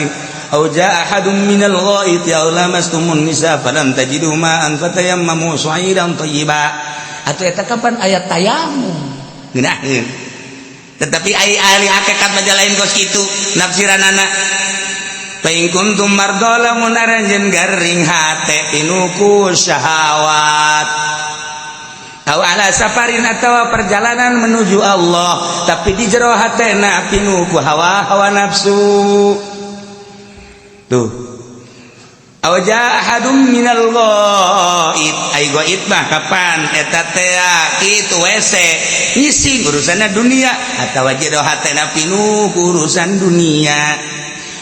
أو جاء أحد من الغائط أو لامستم النساء فلم تجدوا ماء فتيمموا صعيدا طيبا. Atau eta kapan ayat tayamum. Ngeunaheun, tetapi ai ahli hakikat mah lain kos kitu nafsiranana. فإن كنتم مرضى, lamun aranjeun garing hate pinuh ku syahwat, أو على سفر, atau perjalanan menuju Allah, tapi di jero hatena pinuh ku hawa hawa nafsu tuh, أو جاء أحد من الغائط, ai ghaid mah kapan eta teh kitu WC ngising, urusanna dunia, atawa jero hatena pinuh ku urusan dunia,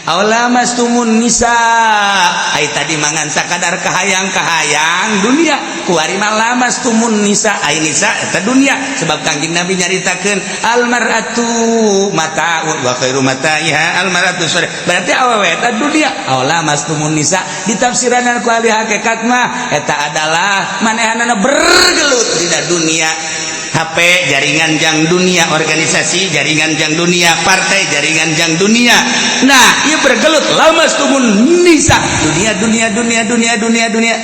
أو لامستم النساء, ai tadi mangan sakadar kahayang-kahayang dunia, kuari mah لامستم النساء, ai nisa eta dunia, sebab Kangjeng Nabi nyaritakeun المرأة متاع وخير متاعها المرأة الصالحة. Berarti awewe eta dunia. أو لامستم النساء ditafsiran ku ahli hakikat mah eta adalah manehanana bergelut dina dunia. HP jaringan jang dunia, organisasi jaringan jang dunia, partai jaringan jang dunia. Nah, ia bergelut لامستم النساء, dunia, dunia, dunia, dunia, dunia, dunia.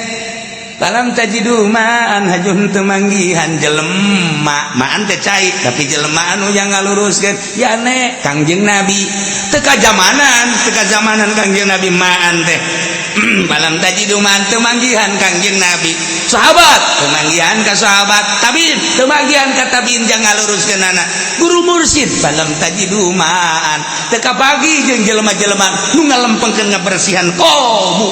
فلم تجدوا ماء, hajun teu manggihan jelema, ماء teh cai, tapi jelema anu yang ngaluruskeun ya ne Kangjeng Nabi teu kajamanan, teu kajamanan Kangjeng Nabi ماء teh. Falam tajidu ma'an, teu manggihan Kangjeng Nabi, sahabat teu manggihan ka sahabat, tabiin teu manggihan ka tabiin jang ngaluruskeunana, guru mursid. Falam tajidu ma'an, teu kapagi jeung jelema-jelema nu ngalempengkeun, ngabersihan qalbu.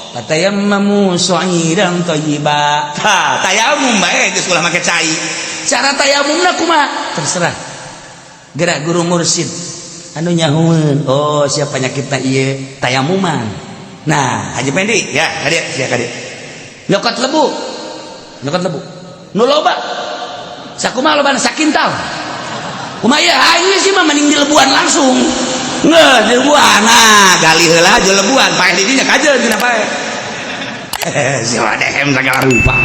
Fatayammamu sha'idan thayyiba. Ha, tayamum bae geus, ulah make cai. Cara tayamumna kumaha terserah gerak guru mursid anu nyahueun. Oh, siapa penyakitna ieu, tayamuman. Nah, Haji Pendi ya, kadieu sia, kadieu nyokot lebu, nyokot lebu nu loba. Sakumaha lobana? Sakintal kumaha ieu? Aing sih mah mending dilebuan langsung. Nggak, dilebuan. Nah, gali heula aja lebuan, paeh di dinya kajeun cenah paeh. Si dehem segala rupa.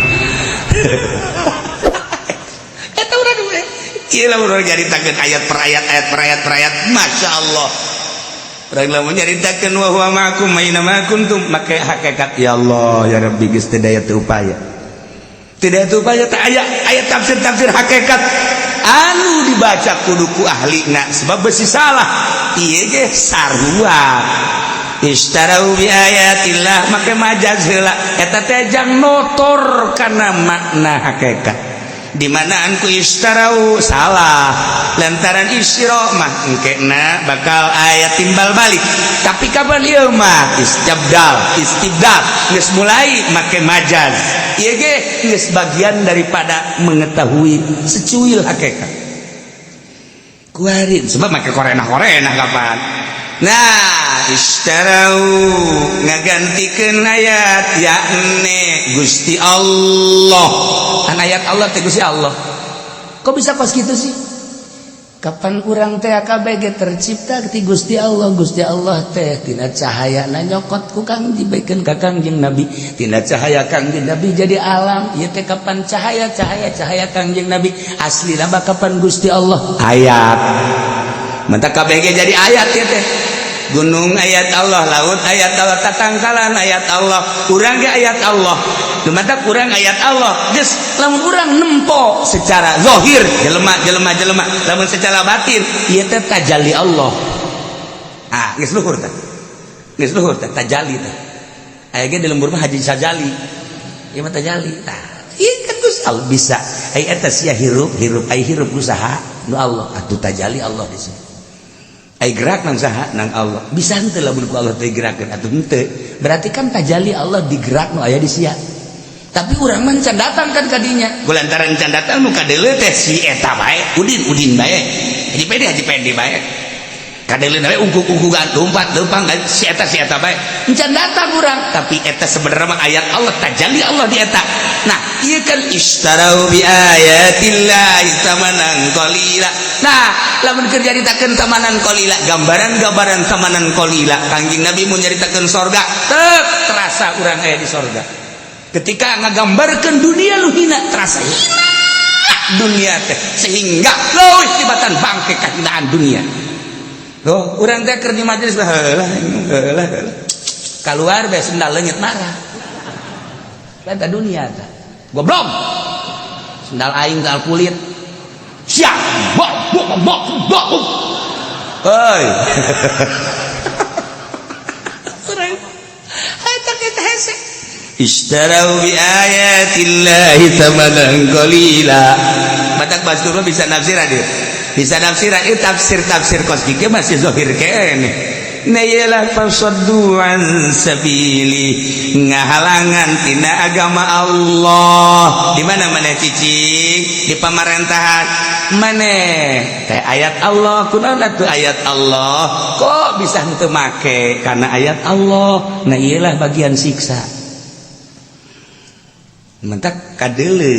Eta urang we. Ieu lamun urang nyaritakeun ayat per ayat, ayat per ayat per ayat, Masya Allah. Urang lamun nyaritakeun wa huwa ma'akum aina ma kuntum make hakikat, ya Allah ya Rabbi, geus teu daya teu upaya. Tidak teu upaya teh aya ayat tafsir-tafsir hakikat anu dibaca kudu ku ahlina sebab besi salah. Ieu ge sarua, ishtarau bi ayatillah make majaz heula, eta teh jang notor kana makna hakikat. Di mana ku ishtarau salah, lantaran isyra mah engkena bakal aya timbal balik, tapi kapan ieu mah istibdal, istibdal geus mulai make majaz. Ieu ge geus bagian daripada mengetahui secuil hakikat kuarin, sebab make korena-korena kapan. Nah, ishtarau ngagantikeun ayat yakni Gusti Allah. Kan ayat Allah teh Gusti Allah. Kok bisa pas gitu sih? Kapan urang teh KBG tercipta ti Gusti Allah. Gusti Allah teh tina cahaya na nyokot ku Kang dibikeun ka Kangjeng Nabi, tina cahaya Kangjeng Nabi jadi alam ieu teh. Kapan cahaya, cahaya, cahaya Kangjeng Nabi asli mah kapan Gusti Allah ayat. Mantap, KBG jadi ayat ya teh. Gunung ayat Allah, laut ayat Allah, tatangkalan ayat Allah, urang ge ayat Allah. Mantap, urang ayat Allah. Geus, lamun urang nempo secara zahir jelema, jelema, jelema, lamun secara batin ieu teh tajalli Allah. Ah, geus luhur teh. Geus luhur teh tajalli teh. Aya ge di lembur mah Haji Sajali. Ieu mah tajalli. Tah, ieu kan Gusti Allah bisa. Ai eta sia hirup, hirup, ai hirup usaha nu Allah atuh tajalli Allah di sini. Ai gerak nang saha? Nang Allah. Bisa henteu lamun ku Allah teh gerakeun atuh henteu? Berarti kan tajalli Allah digerak nu aya di sia. Tapi urang mah can datang kan kadinya. Lantaran can datang, nu kadeuleu teh si eta bae, Udin, Udin bae. Haji Pedi, Haji Pedi bae. Kadeuleu bae ungkuk-ungkukan, lompat lempang si eta, si eta bae. Can datang urang, tapi eta sebenarnya mah ayat Allah, tajalli Allah di eta. Nah, ieu kan ishtarau bi ayatillahi tsamanan qalila. Nah, lamun keur nyaritakeun tsamanan qalila, gambaran-gambaran tsamanan qalila, Kangjeng Nabi mun nyaritakeun sorga, tek terasa urang aya di sorga. Ketika ngagambarkeun dunia lu hina, terasa hina dunia teh sehingga leuwih tibatan bangke kahinaan dunia. Loh, urang teh keur di majelis lah, heula heula heula. Keluar bae sendal leungit, marah. Eta dunia teh. Goblok. Sendal aing sendal kulit. Siap. Bok bok bok bok. Hei. Urang eta kita hese. Ishtarau bi ayatillahi tsamanan qalila. Batak bastur bisa nafsiran dia. Bisa nafsiran itu tafsir-tafsir kos kieu masih zahir keneh. Nah, iyalah, fasaddu an sabili, ngahalangan tina agama Allah. Di mana mana cicing di pemerintahan mana teh ayat Allah. Kunaon atuh ayat Allah kok bisa henteu make karena ayat Allah? Nah, iyalah bagian siksa. Mentak kadeule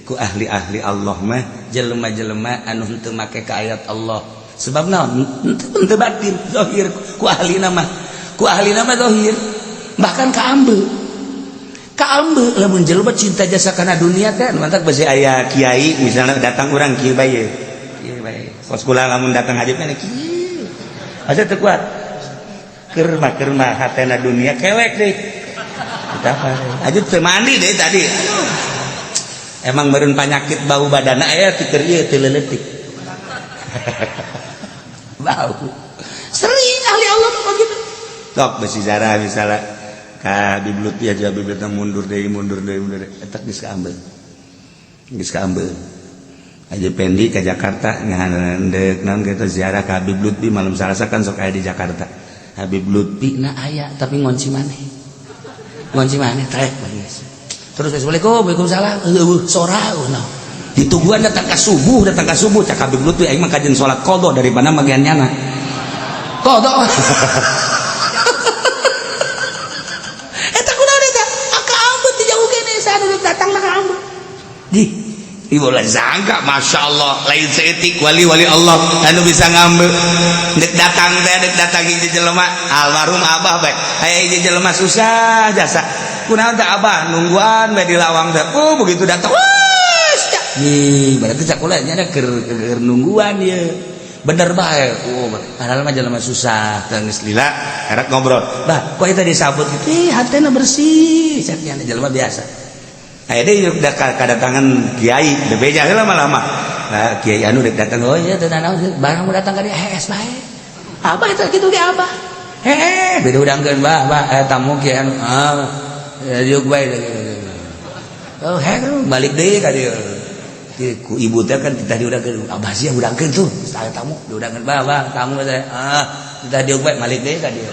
ku ahli-ahli Allah mah jelema-jelema anu henteu make ka ayat Allah. Sebab naon? Henteu batin, zahir ku ahli nama, ku ahli nama zahir, bahkan kaambe, kaambe lamun jelema cinta jasa kana dunia teh. Mantak besi aya kiai misalnya datang, urang kieu bae, kieu bae kos kula. Lamun datang haji mah kieu asa teu kuat, keur mah, keur mah hatena dunia kelek deh. Kita aja teu mandi deh tadi. Emang meureun panyakit bau badana aya ti keur ieu teu leutik bau. Sering ahli Allah mah begitu. Sok besi zarah misalnya ka Habib Lutfi aja, Habib Lutfi mundur deui, mundur deui, mundur deui, eta geus kaambeul, geus kaambeul. Haji Pendi ke Jakarta ngahandek naon kitu, ziarah ka Habib Lutfi malam Salasa kan sok aya di Jakarta. Habib Lutfi na aya, tapi ngunci maneh, ngunci maneh trek geus. Terus, "Assalamualaikum." "Waalaikumsalam." Eueuh sora naon ditungguan datang ke subuh, datang ke subuh. Cak Habib Lutfi, "Aing mah kajen salat qadha daripada magian nyana qadha." Eta kunaon eta? Kaambet di jauh kene saat datang na kaambet. Di ibu lah sangka, masya Allah, lain seetik wali-wali Allah anu bisa ngambil. Dek datang teh, dek datang hiji jelema, almarhum abah bae, aya hiji jelema susah jasa. "Kunaon teh, Abah, nungguan bae di lawang teh?" Oh, begitu datang, wah, nih berarti cak nya keur keur nungguan ye, bener bae. Oh, padahal mah jelema susah. Geus lila erek ngobrol. Bah, kok itu disabut gitu? Ih, hatena bersih, cak nya jelema biasa. Aya deui udah kedatangan kiai, bebeja heula lama-lama. Nah, kiai anu dek datang. Oh iya, teu naon, barang mau datang ka dieu hees bae. Abah eta kitu ge, Abah. Heeh, beda udangkeun, bah, bah, tamu kiai anu. Ah, ya diuk bae. Oh, heh, balik deui ka dieu. Ku ibu teh kan kita diudangkeun. Abah sih udangkeun tuh, saya tamu diudangkeun, bah, bah, tamu teh. Ah, kita diuk bae, balik deui ka dieu.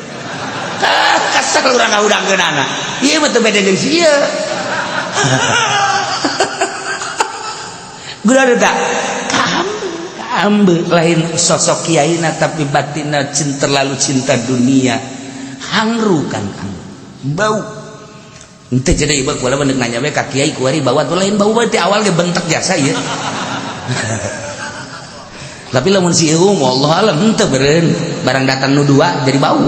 Ah, kesel urang ngaudangkeun anak. Ieu mah teu beda jeung si ieu. Guna tak kaambe lain sosok kiaina, tapi batinna cinta, terlalu cinta dunia, hangru kan, kang bau. Ente jadi ieu kula mah nanya we ka kiai kuari bawa tuh lain bau ti awal ge bentek jasa ieu. Tapi lamun si ieu, wallahu alam, henteu beureun barang datang nu dua jadi bau.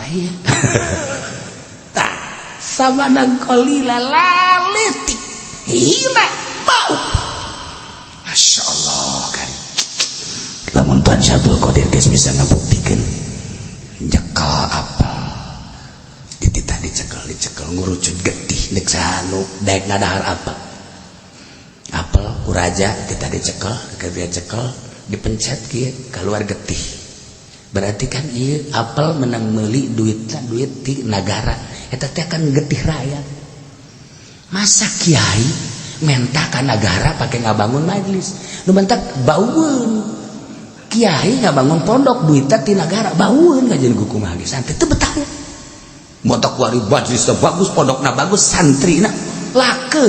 Aya tah sama nang qalila, laletik, hina, bau. Masya Allah kan. Lamun Tuhan Syabdul Qadir geus bisa ngabuktikeun nyekel apel, dititah dicekel, dicekel ngurucut getih, nek sanu daek ngadahar apel, apel ku raja titah dicekel, dia cekel, dipencet kieu keluar getih. Berarti kan ieu apel menang meuli duitna duit ti nagara, eta teh kan getih rakyat. Masa kiai menta ka nagara pakai ngabangun majelis nu mentak baueun? Kiai ngabangun pondok duitnya ti nagara, baueun kajian kumaha ge santri teu betah. Motok kuari majelis bagus, pondokna bagus, santrina lake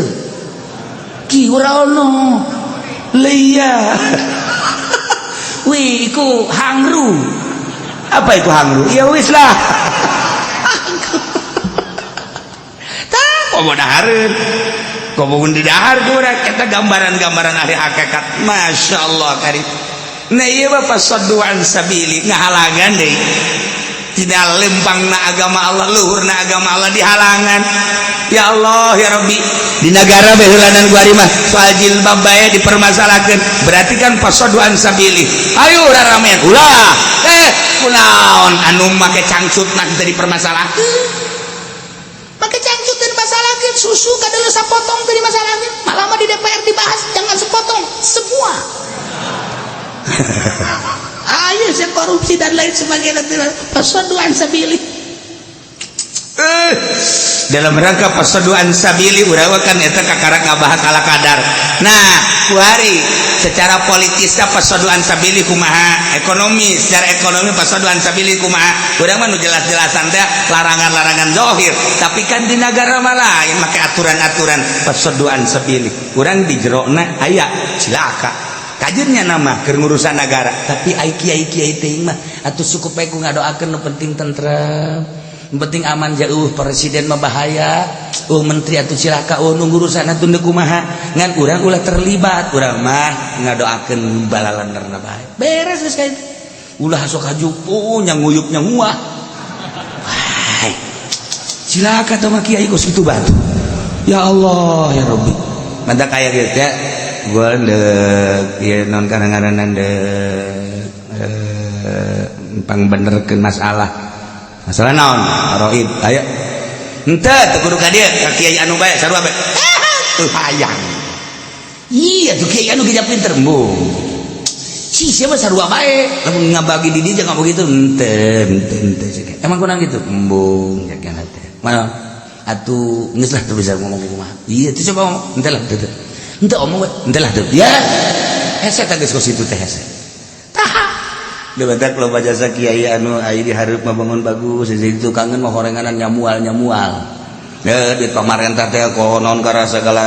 ki ora ono leia. Wih, iku hangru. Apa itu hangru? Ya wis lah. Tah, komo dahareun, komo di dahar kurang kita gambaran-gambaran ahli hakikat. Masya Allah kari. Nah, iya, bapak saddu an sabili, ngahalangan deh. Tidak lempang na agama Allah, luhur na agama Allah dihalangan. Ya Allah ya Rabbi, di negara beheulanan gua mah soal jilbab bae dipermasalahkan. Berarti kan fasaddu an sabili. Ayo raramean ulah, kunaon anu make cangcut mah teu dipermasalahkeun? Make cangcut teu dimasalahkeun, susu kadeuleut sapotong teu dimasalahkeun. Malah mah di DPR dibahas jangan sepotong, semua. Ayo saya korupsi dan lain sebagainya, fasaddu an sabili. Dalam rangka fasaddu an sabili urang kan eta kakara ngabahas ala kadar. Nah, kuari secara politisnya fasaddu an sabili kumaha, ekonomi, secara ekonomi fasaddu an sabili kumaha? Urang mah nu jelas-jelasan teh larangan-larangan zohir, tapi kan di negara mah lain make aturan-aturan fasaddu an sabili. Urang di jerona aya cilaka kajennya nama keur ngurusan negara, tapi ai kiai-kiai teh mah atuh cukup bae ku ngadoakeun, nu penting tentrem, penting aman. Jauh presiden mah bahaya, oh menteri atuh cilaka, oh nunggu urusan atuh deuk kumaha, ngan urang ulah terlibat. Urang mah ngadoakeun balalanderna bae, beres geus kayak ulah sok hajupu nyanguyup nyanguah. Wah, cilaka teh mah kiai kos kitu batu. Ya Allah ya Rabbi. Mantap kayak gitu ya. Gua dek ya non kadang-kadang dek pangbenerkeun masalah. Masalah naon? Roib. Ayo. Henteu teu kudu ka dieu, ka kiai anu bae sarua bae. Teu hayang. Iya tuh kiai anu gejap pinter. Embung. Si siapa sarua bae lamun ngabagi di dieu jangan begitu, henteu henteu henteu. Emang kunaon kitu? Embung jaga teh. Mana atuh geus lah teu bisa ngomong kumaha. Iya teu coba ngomong, henteu lah teu. Henteu omong we, henteu lah teu. Ya. Hese teh geus kos kitu teh hese. Tah. Debatak loba jasa kiai anu ai di hareup mah bangun bagus, di tukangeun mah horenganan nyamual-nyamual. Ya, duit pamarentah teh konon karena segala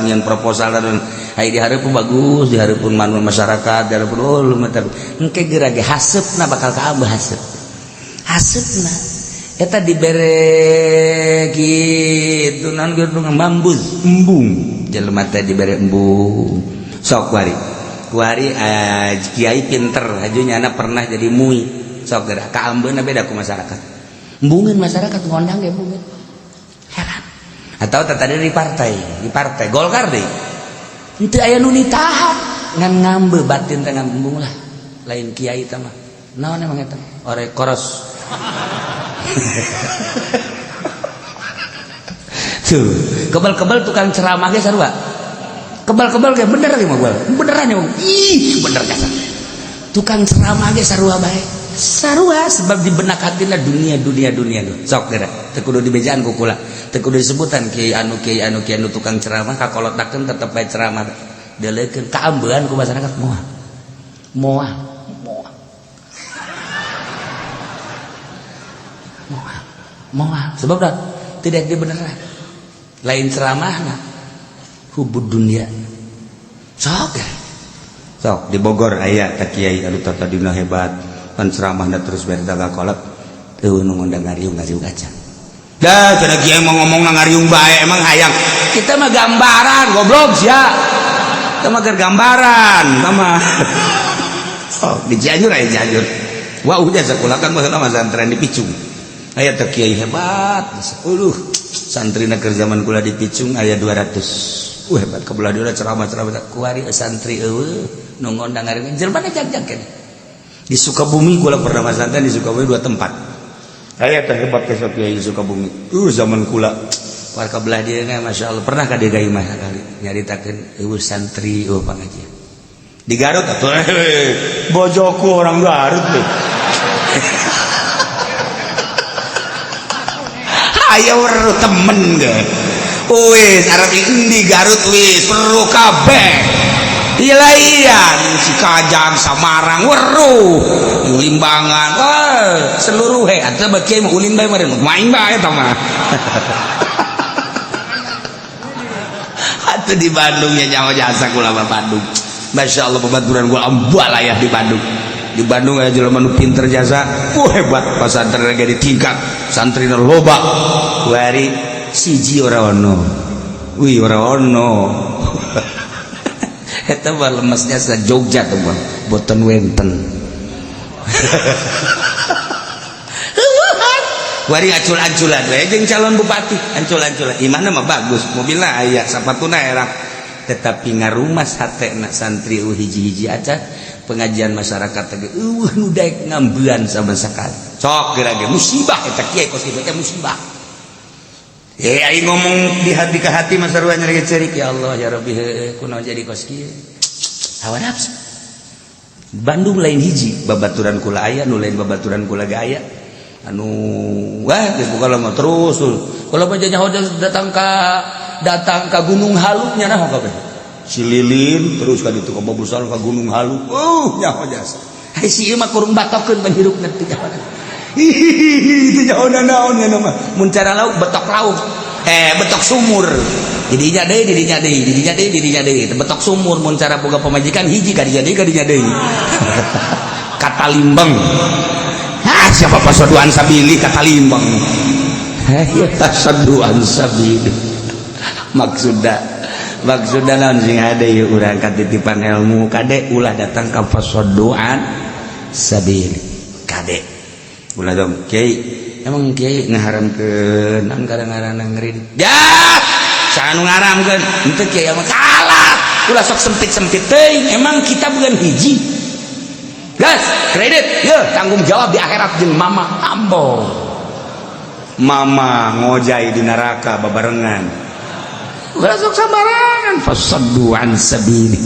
nyian proposal dan ai di hareup bagus, di hareupeun manun masyarakat, di hareupeun oh lu mah engke geura ge haseupna bakal kaambeuh haseup. Haseupna eta dibere kitu naon kitu ngambus embung jelema teh dibere embung. Sok kuari. Kuari kiai pinter haju nyana pernah jadi mui. Sok geura kaambeuna beda ku masyarakat. Embungeun masyarakat ngondang ge embungeun. Heran. Atau tadi di partai Golkar deh. Henteu aya nu ditahan ngan ngambe batin teh ngambung lah. Lain kiai teh mah. Naon emang eta? Ore koros. Tuh, kebal-kebal tukang ceramah ge sarua. Kebal-kebal ge bener ge mah beneran ya. Ih, bener jasa. Tukang ceramah ge sarua bae. Sarua sebab di benak hatina dunia dunia dunia tuh. Sok geura teu kudu dibejaan ku kula. Teu kudu disebutan kiai anu kiai anu kiai anu tukang ceramah kakolotakeun tetep bae ceramah. Deuleukeun kaambean ku masyarakat moal. Moal, moal. Moal. Moal. Sebab dah tidak dibeneran. Lain ceramahna. Hubud dunia. Sok geura. Sok di Bogor aya ka kiai anu tadina hebat. Kan ceramahna terus bere kolot teu nu ngundang ngariung-ngariung aja. Dah cenah kiai mau ngomong ngariung bae emang hayang. Kita mah gambaran goblok sia. Kita mah keur gambaran mah. Oh, di Cianjur aya Cianjur. Wah, udah sakola kan baheula mah santren di Picung. Aya teh kiai hebat. Aduh, santrina keur zaman kula di Picung aya 200. Hebat kebelah dia ceramah-ceramah kuari santri eueuh nu ngondang ngariung jelema jag-jag keneh. Di Sukabumi kula pernah masantren di Sukabumi 2 tempat. Aya teh hebat teh kiai di Sukabumi. Zaman kula warga belah dieu na masyaallah pernah ka dieu mah sakali nyaritakeun eueuh santri eueuh pangajian. Di Garut atuh bojoku orang Garut tuh. Aya weruh temen ge. Wis arep endi Garut wis weruh kabeh. Ilaian si Kajang Samarang weruh Limbangan wah seluruh he atuh bagi mah ulin bae meureun main bae eta mah. Atuh di Bandung ya nyaho jasa kula mah Bandung. Masya Allah babaturan gua ambal aya di Bandung. Di Bandung aya jelema nu pinter jasa, hebat pasantren ge ditingkat, santrina loba. Kuari siji ora ono. Wih ora ono. Eta mah lemesnya sa Jogja tuh mah boten wenten. Wari acul-aculan we jeung calon bupati, ancul-anculan. Imahna mah bagus, mobilna aya, sapatuna erang. Tetapi ngarumas hatena santri eueuh hiji-hiji acan pengajian masyarakat teh eueuh nu daek ngambean sama sakali. Sok geura ge musibah eta kiai kos kitu teh musibah. Aing ngomong di hati ke hati mah sarua nyeri cerik ya Allah ya Rabbi heueuh kunaon jadi kos kieu. Hawa nafsu. Bandung lain hiji babaturan kula aya nu lain babaturan kula ge aya. Anu wah geus buka mah terus. Kalau mah nyaho datang ka Gunung Halu nya naon kabeh. Si Lilin terus ka ditu ka Babusan ka Gunung Halu. Nyaho jasa. Hai si ieu mah kurung batokeun pan hirupna teu nyaho. Hihihi teu nyaho naon nya mah. Mun cara lauk betok lauk. Betok sumur. Didinya deui, didinya deui, didinya deui, didinya deui. Betok sumur mun cara boga pamajikan hiji ka dinya deui, ka dinya deui. Kata limbeng. Ah, siapa pasoduan sabili kata limbeng. Ya tasaduan sabili. Maksudna naon sing hade ieu urang katitipan ilmu kade ulah datang ka pasoduan sabili. Kade. Ulah dong kiai. Emang kiai ngaharamkeun naon gara-gara ngeureun. Ya, saha nu ngaramkeun? Henteu kiai mah kalah. Ulah sok sempit-sempit teuing. Emang kita bukan hiji. Gas, kredit, ye, tanggung jawab di akhirat jeung mama ambo. Mama ngojai di neraka babarengan. Ulah sok sambarangan fasaddu an sabili.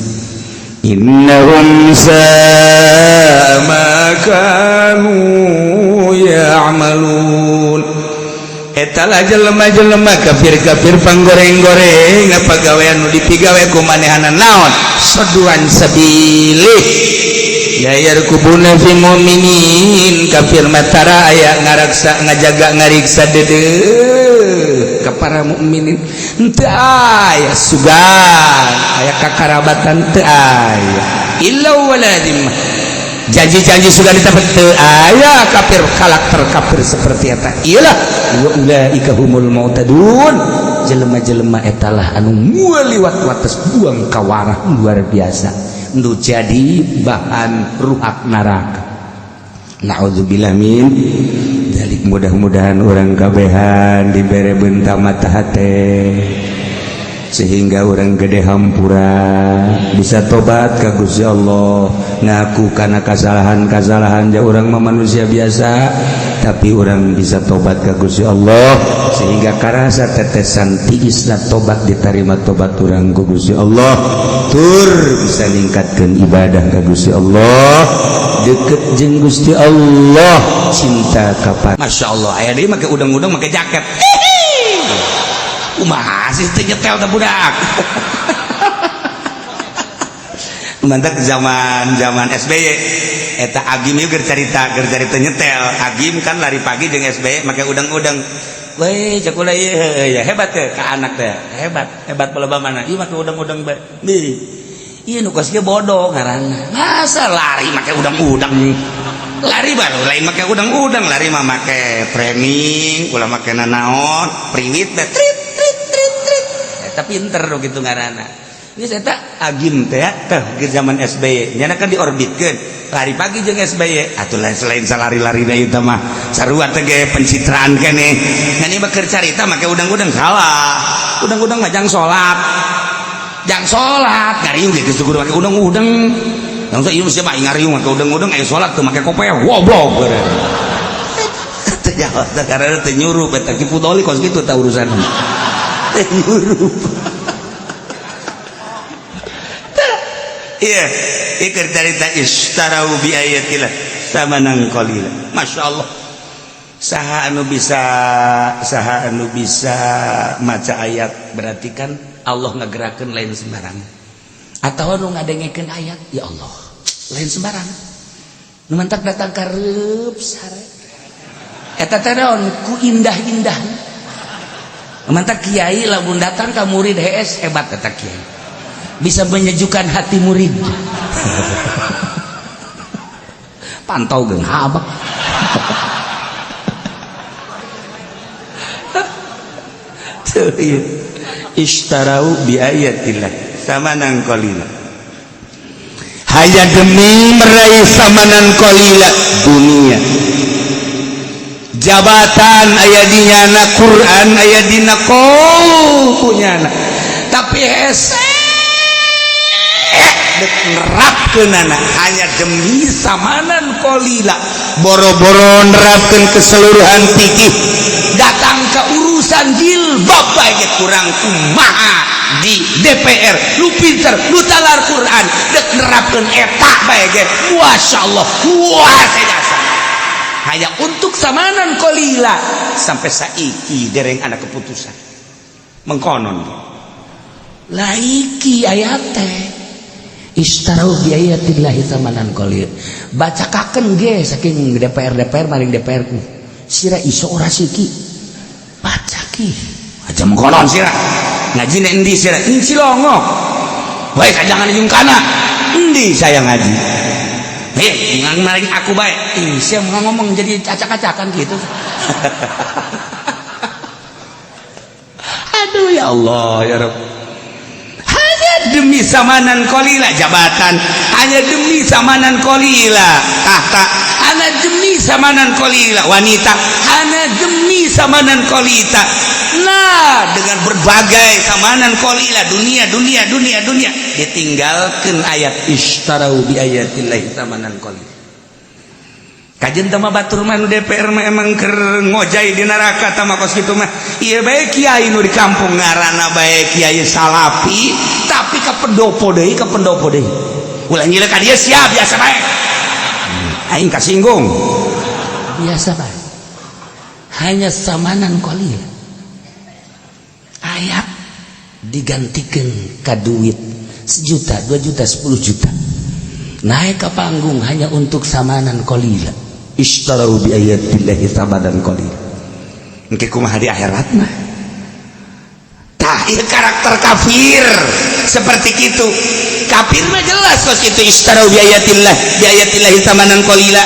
Innahum sa'a ma kanu ya'malun. Eta lah jelema-jelema kafir-kafir panggoreng-goreng, apa gawean nu dipigawe ku manehana naon? Soduan sabilih ya yarqubuna fi mu'minin. Kafir matara aya ngaraksa, ngajaga, ngariksa deudeuh ka para mukminin. Henteu aya sugan, aya kakarabatan, teu aya illa wala dhimmah. Janji-janji sudah ditapat, teu aya. Kafir, karakter kafir seperti eta iyalah wa ulaika humul mu'tadun. Jelema-jelema etalah anu liwat wates, buang kawarah luar biasa nu jadi bahan ruhak neraka. Naudzubillah min dzalik. Mudah-mudahan orang kabehan dibere benta mata hate sehingga orang gede hampura, bisa tobat ka Gusti Allah, ngaku karena kesalahan-kesalahan. Ja orang mah manusia biasa, tapi orang bisa tobat ka Gusti Allah sehingga karasa tetesan tiisna tobat, diterima tobat orang ku Gusti Allah, tur bisa ningkatkan ibadah ka Gusti Allah, deket jeung Gusti Allah, cinta kapan. Masya Allah, aya deui make udang-udang, make jaket. Kumaha sih teu nyetel teh budak? Mantap, zaman zaman SBY eta Agim ieu keur carita nyetel. Agim kan lari pagi jeung SBY make udang-udang. Weh, cek ulah ieu ya hebat teh ka anak teh. Hebat, hebat bola mana? Ieu make udang-udang bae. Ieu nu kos bodoh ngaranna. Masa lari make udang-udang? Lari baru lain make udang-udang, lari mah make training, ulah make nanaon, priwit teh trit trit trit trit. Eta pinter gitu ngaranna. Geus eta Agim teh teh ge zaman SBY. Nyana kan diorbitkeun. Lari pagi jeung SBY. Atuh lain selain salari-lari da ieu mah sarua teh ge pencitraan keneh. Ngan ieu mah keur carita make udang-udang salah. Udang-udang mah jang salat. Jang salat ngariung ge geus kudu make udang-udang. Langsung ieu siapa ngariung make udang-udang, aya salat teu make kopeh, goblok. Teu jawab teh karena teu nyurup eta Ki Pudoli kos kitu tah urusan. Teu nyurup. Iya, ieu carita istarau bi ayatillah samanan qalila. Masya Allah. Saha anu bisa maca ayat, berarti kan Allah ngagerakeun lain sembarang. Atau anu ngadengekeun ayat, ya Allah, lain sembarang. Nu mantak datang ka reup sare. Eta teh naon ku indah-indah. Mantak kiai lamun datang ka murid HS, hebat eta kiai. Bisa menyejukkan hati murid. Pantau geung habak. Tuh, iya. Ishtarau bi ayatillah samanan qalila. Hanya demi meraih samanan qalila, dunia. Jabatan aya di nyana, Quran aya dina punya, tapi hese dek nerapkeunana hanya demi samanan qalila, boro-boro nerapkeun keseluruhan fikih, datang ke urusan jilbab bae kurang kumaha di DPR lu pinter, lu talar Quran, dek nerapkeun eta bae ge Masya Allah, wah saya hanya untuk samanan qalila sampai saiki dereng anak keputusan mengkonon laiki ayat teh istarau bi ayatillahi samanan qalil. Bacakakeun ge saking DPR DPR maring DPR ku sira iso ora siki baca ki aja mengkonon. Sira ngaji nek endi? Sira ing Cilongok wae, jangan jeung kana endi saya ngaji. Hei, maring aku baik. Ih, saya mau ngomong jadi acak-acakan gitu. Aduh, ya Allah, ya Rabb. Hanya demi samanan qalila jabatan, hanya demi samanan qalila tahta, hanya demi samanan qalila wanita, hanya demi samanan qalila. Nah, dengan berbagai samanan qalila dunia, dunia, dunia, dunia, ditinggalkan ayat ishtarau bi ayatillahi samanan qalila. Kajen tama batur mah nu DPR mah emang keur ngojay di neraka tama kos kitu mah. Ieu bae kiai nu di kampung ngaranna bae kiai salapi, tapi ka pendopo deui, ka pendopo deui. Ulah nyilek ka dia sia, biasa bae. Aing kasinggung. Biasa bae. Hanya samanan qalil. Ayat digantikan ka duit sejuta, 2 juta, 10 juta. Naik ke panggung hanya untuk samanan qalila. Ishtarau bi ayatillahi samanan qalil. Engke kumaha di akhirat mah? Tah, ieu karakter kafir seperti itu. Kafir mah jelas kos itu, ishtarau bi ayatillahi samanan qalila.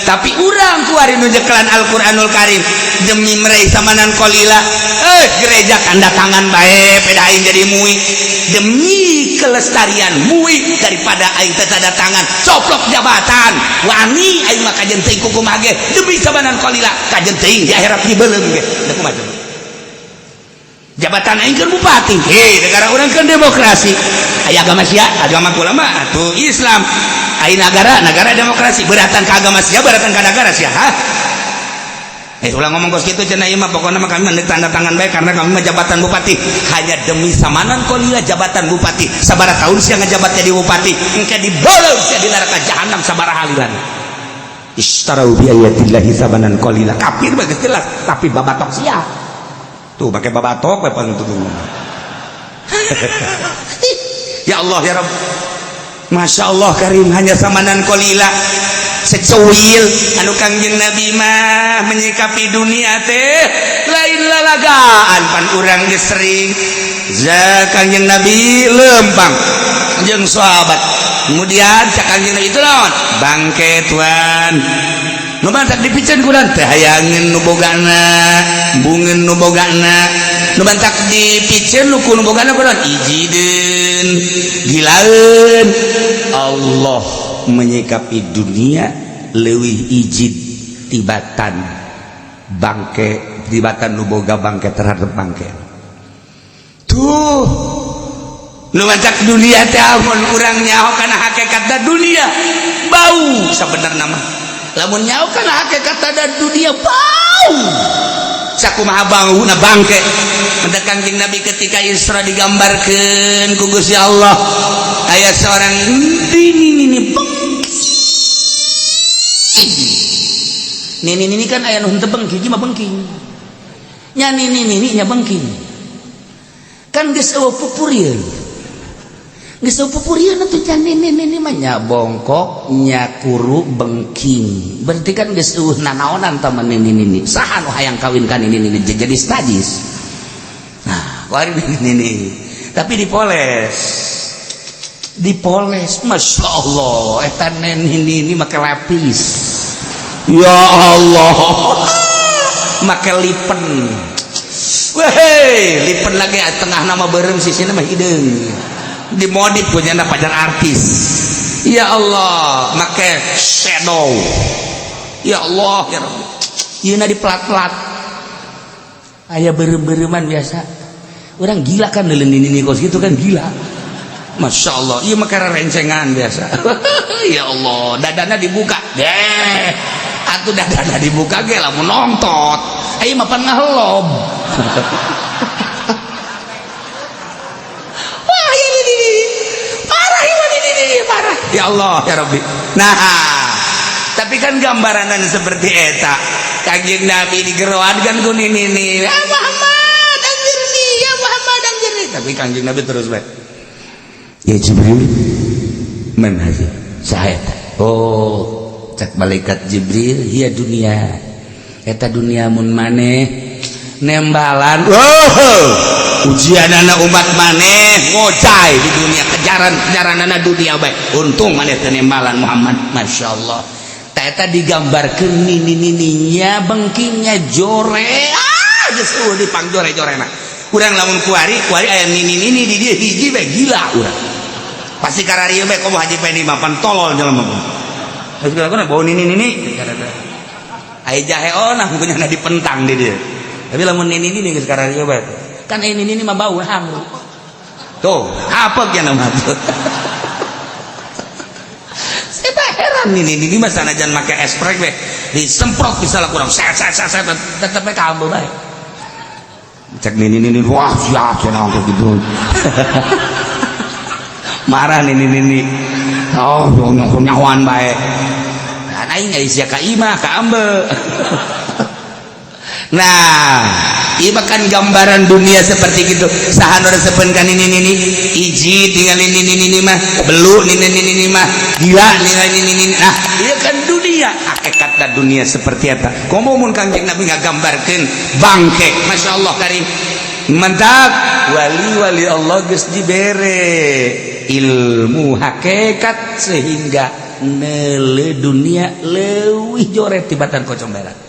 Tapi urang kuari nu nyekelan Al-Qur'anul Karim demi meraih samanan qalila. Eh, gereja tanda tangan bae peda aing jadi MUI demi kelestarian MUI, daripada aing teu tanda tangan coplok jabatan. Wani aing mah kajen teuing kukumaha ge demi samanan qalila, kajen teuing di akhirat dibeuleum ge. Da kumaha coba? Jabatan aing kan bupati. Hei, negara urang kan demokrasi. Aya agama sia, agama kula mah atuh Islam. Aya negara, negara demokrasi. Beratan ke agama sia, beratan ke negara sia, ha? Eh, ulah ngomong kos kitu cenah, ieu mah pokokna mah kami mah tanda tangan bae karena kami mah jabatan bupati hanya demi samanan qalila. Jabatan bupati sabaraha tahun sia ngajabat jadi bupati? Engke dibeuleum sia di neraka jahanam sabaraha lila. Ishtarau bi ayatillahi samanan qalila. Kafir mah geus jelas, tapi babatok sia. Tuh pakai babatok we pang tuh. Ya Allah ya Rabb. Masya Allah Karim, hanya samanan qalila, secuil. Anu Kangjeng Nabi mah menyikapi dunia teh lain lalagaan. Pan urang geus sering za Kangjeng Nabi lempang jeung sahabat, kemudian cak Kangjeng Nabi, "Itu naon?" "Bangke, tuan." Nu mantak dipiceun ku teh hayangeun nu bogana, bungeun nu bogana. Nu mantak dipiceun nu ku nu bogana kunaon? Ijideun, gilaeun. Allah menyikapi dunia leuwih ijid tibatan bangke, tibatan nu boga bangke terhadap bangke. Tuh, nu mancak dunia teh amun urang nyaho kana hakikatna dunia bau. Sabenerna mah lamun nyaho kana hakikatna dunia bau, sakumaha bauna bangke. Mendak Kangjeng Nabi ketika Isra digambarkeun ku Gusti Allah, aya seorang nini nini bengking. Nini nini kan aya nu henteu bengking, mah bengking nya. Nini nini nya bengking kan geus eueuh pupurieun, geus eueuh pupurieun atuh can. Nini nini mah nya bongkok, nya kuru, bengking, berarti kan geus eueuh nanaonan tah nini nini. Saha nu hayang kawin ka nini nini jadi stajis? Nah, kuari nini nini tapi dipoles, dipoles, masya Allah, eta nini nini make lapis, ya Allah, make lipen. Weh, lipen lagi tengah nama beureum, sisina mah hideung, dimodif punya pacar artis. Ya Allah, make shadow. Ya Allah ya Rabbi, ieu di plat-plat aya beureum-beureuman. Biasa orang gila kan neuleun nini kos gitu kan, gila. Masya Allah, iya mah rencengan biasa. Ya Allah, dadana dibuka deh atuh, dadana dibuka ge lamun nongtot ayo mah pan ngahelob. Wah, ini parah ini, ini parah. Ya Allah ya Rabbi. Nah, tapi kan gambaranan seperti eta, Kangjeng Nabi digeroan kan ku nini nih, "Ya Muhammad, anjirni, ya Muhammad, anjirni." Tapi Kangjeng Nabi terus baik, "Ya Jibril, man hadhi?" "Saha eta?" Oh, cek malaikat Jibril, "Hiya dunia." Eta dunia mun maneh nembalan. Oh, ujian anak umat maneh ngocai di dunia, kejaran kejaran anak dunia baik. Untung maneh teu nembalan, Muhammad. Masya Allah, eta digambarkeun nini nininya bengkingnya jore. Ah, geus eueuh dipang jore jorena. Urang lamun kuari kuari aya nini nini di dieu hiji bae gila urang pasti. Kararieu bae komo Haji Pendi mah pan tolol jelema. Geus kira bau nini nini aya jahe onah punya dipentang di dieu. Tapi lamun nini nini geus kararieu bae kan, ini nini mah bau hamu tuh apa ya nama tuh. Saya heran, ini ini mah sanajan make esprek we disemprot bisa lah kurang set set set set, tetep we kambe bae. Cek nini nini, "Wah, siap cenah," gitu. Marah nini nini. Oh, nyahoan bae. Nah, aing sia ka imah ka ambe. Nah, ieu kan gambaran dunia seperti gitu. Saha nu resepeun ka nini nini? Iji tinggal ini nini nini mah, belu nini nini nini mah, gila ningali nini nini. Nah, ieu kan dunia, hakikatna dunia seperti eta. Komo mun Kangjeng Nabi ngagambarkeun bangke, Masya Allah karim. Mantap, wali-wali Allah geus dibere ilmu hakikat sehingga nele dunia leuwih joret tibatan kocong berat.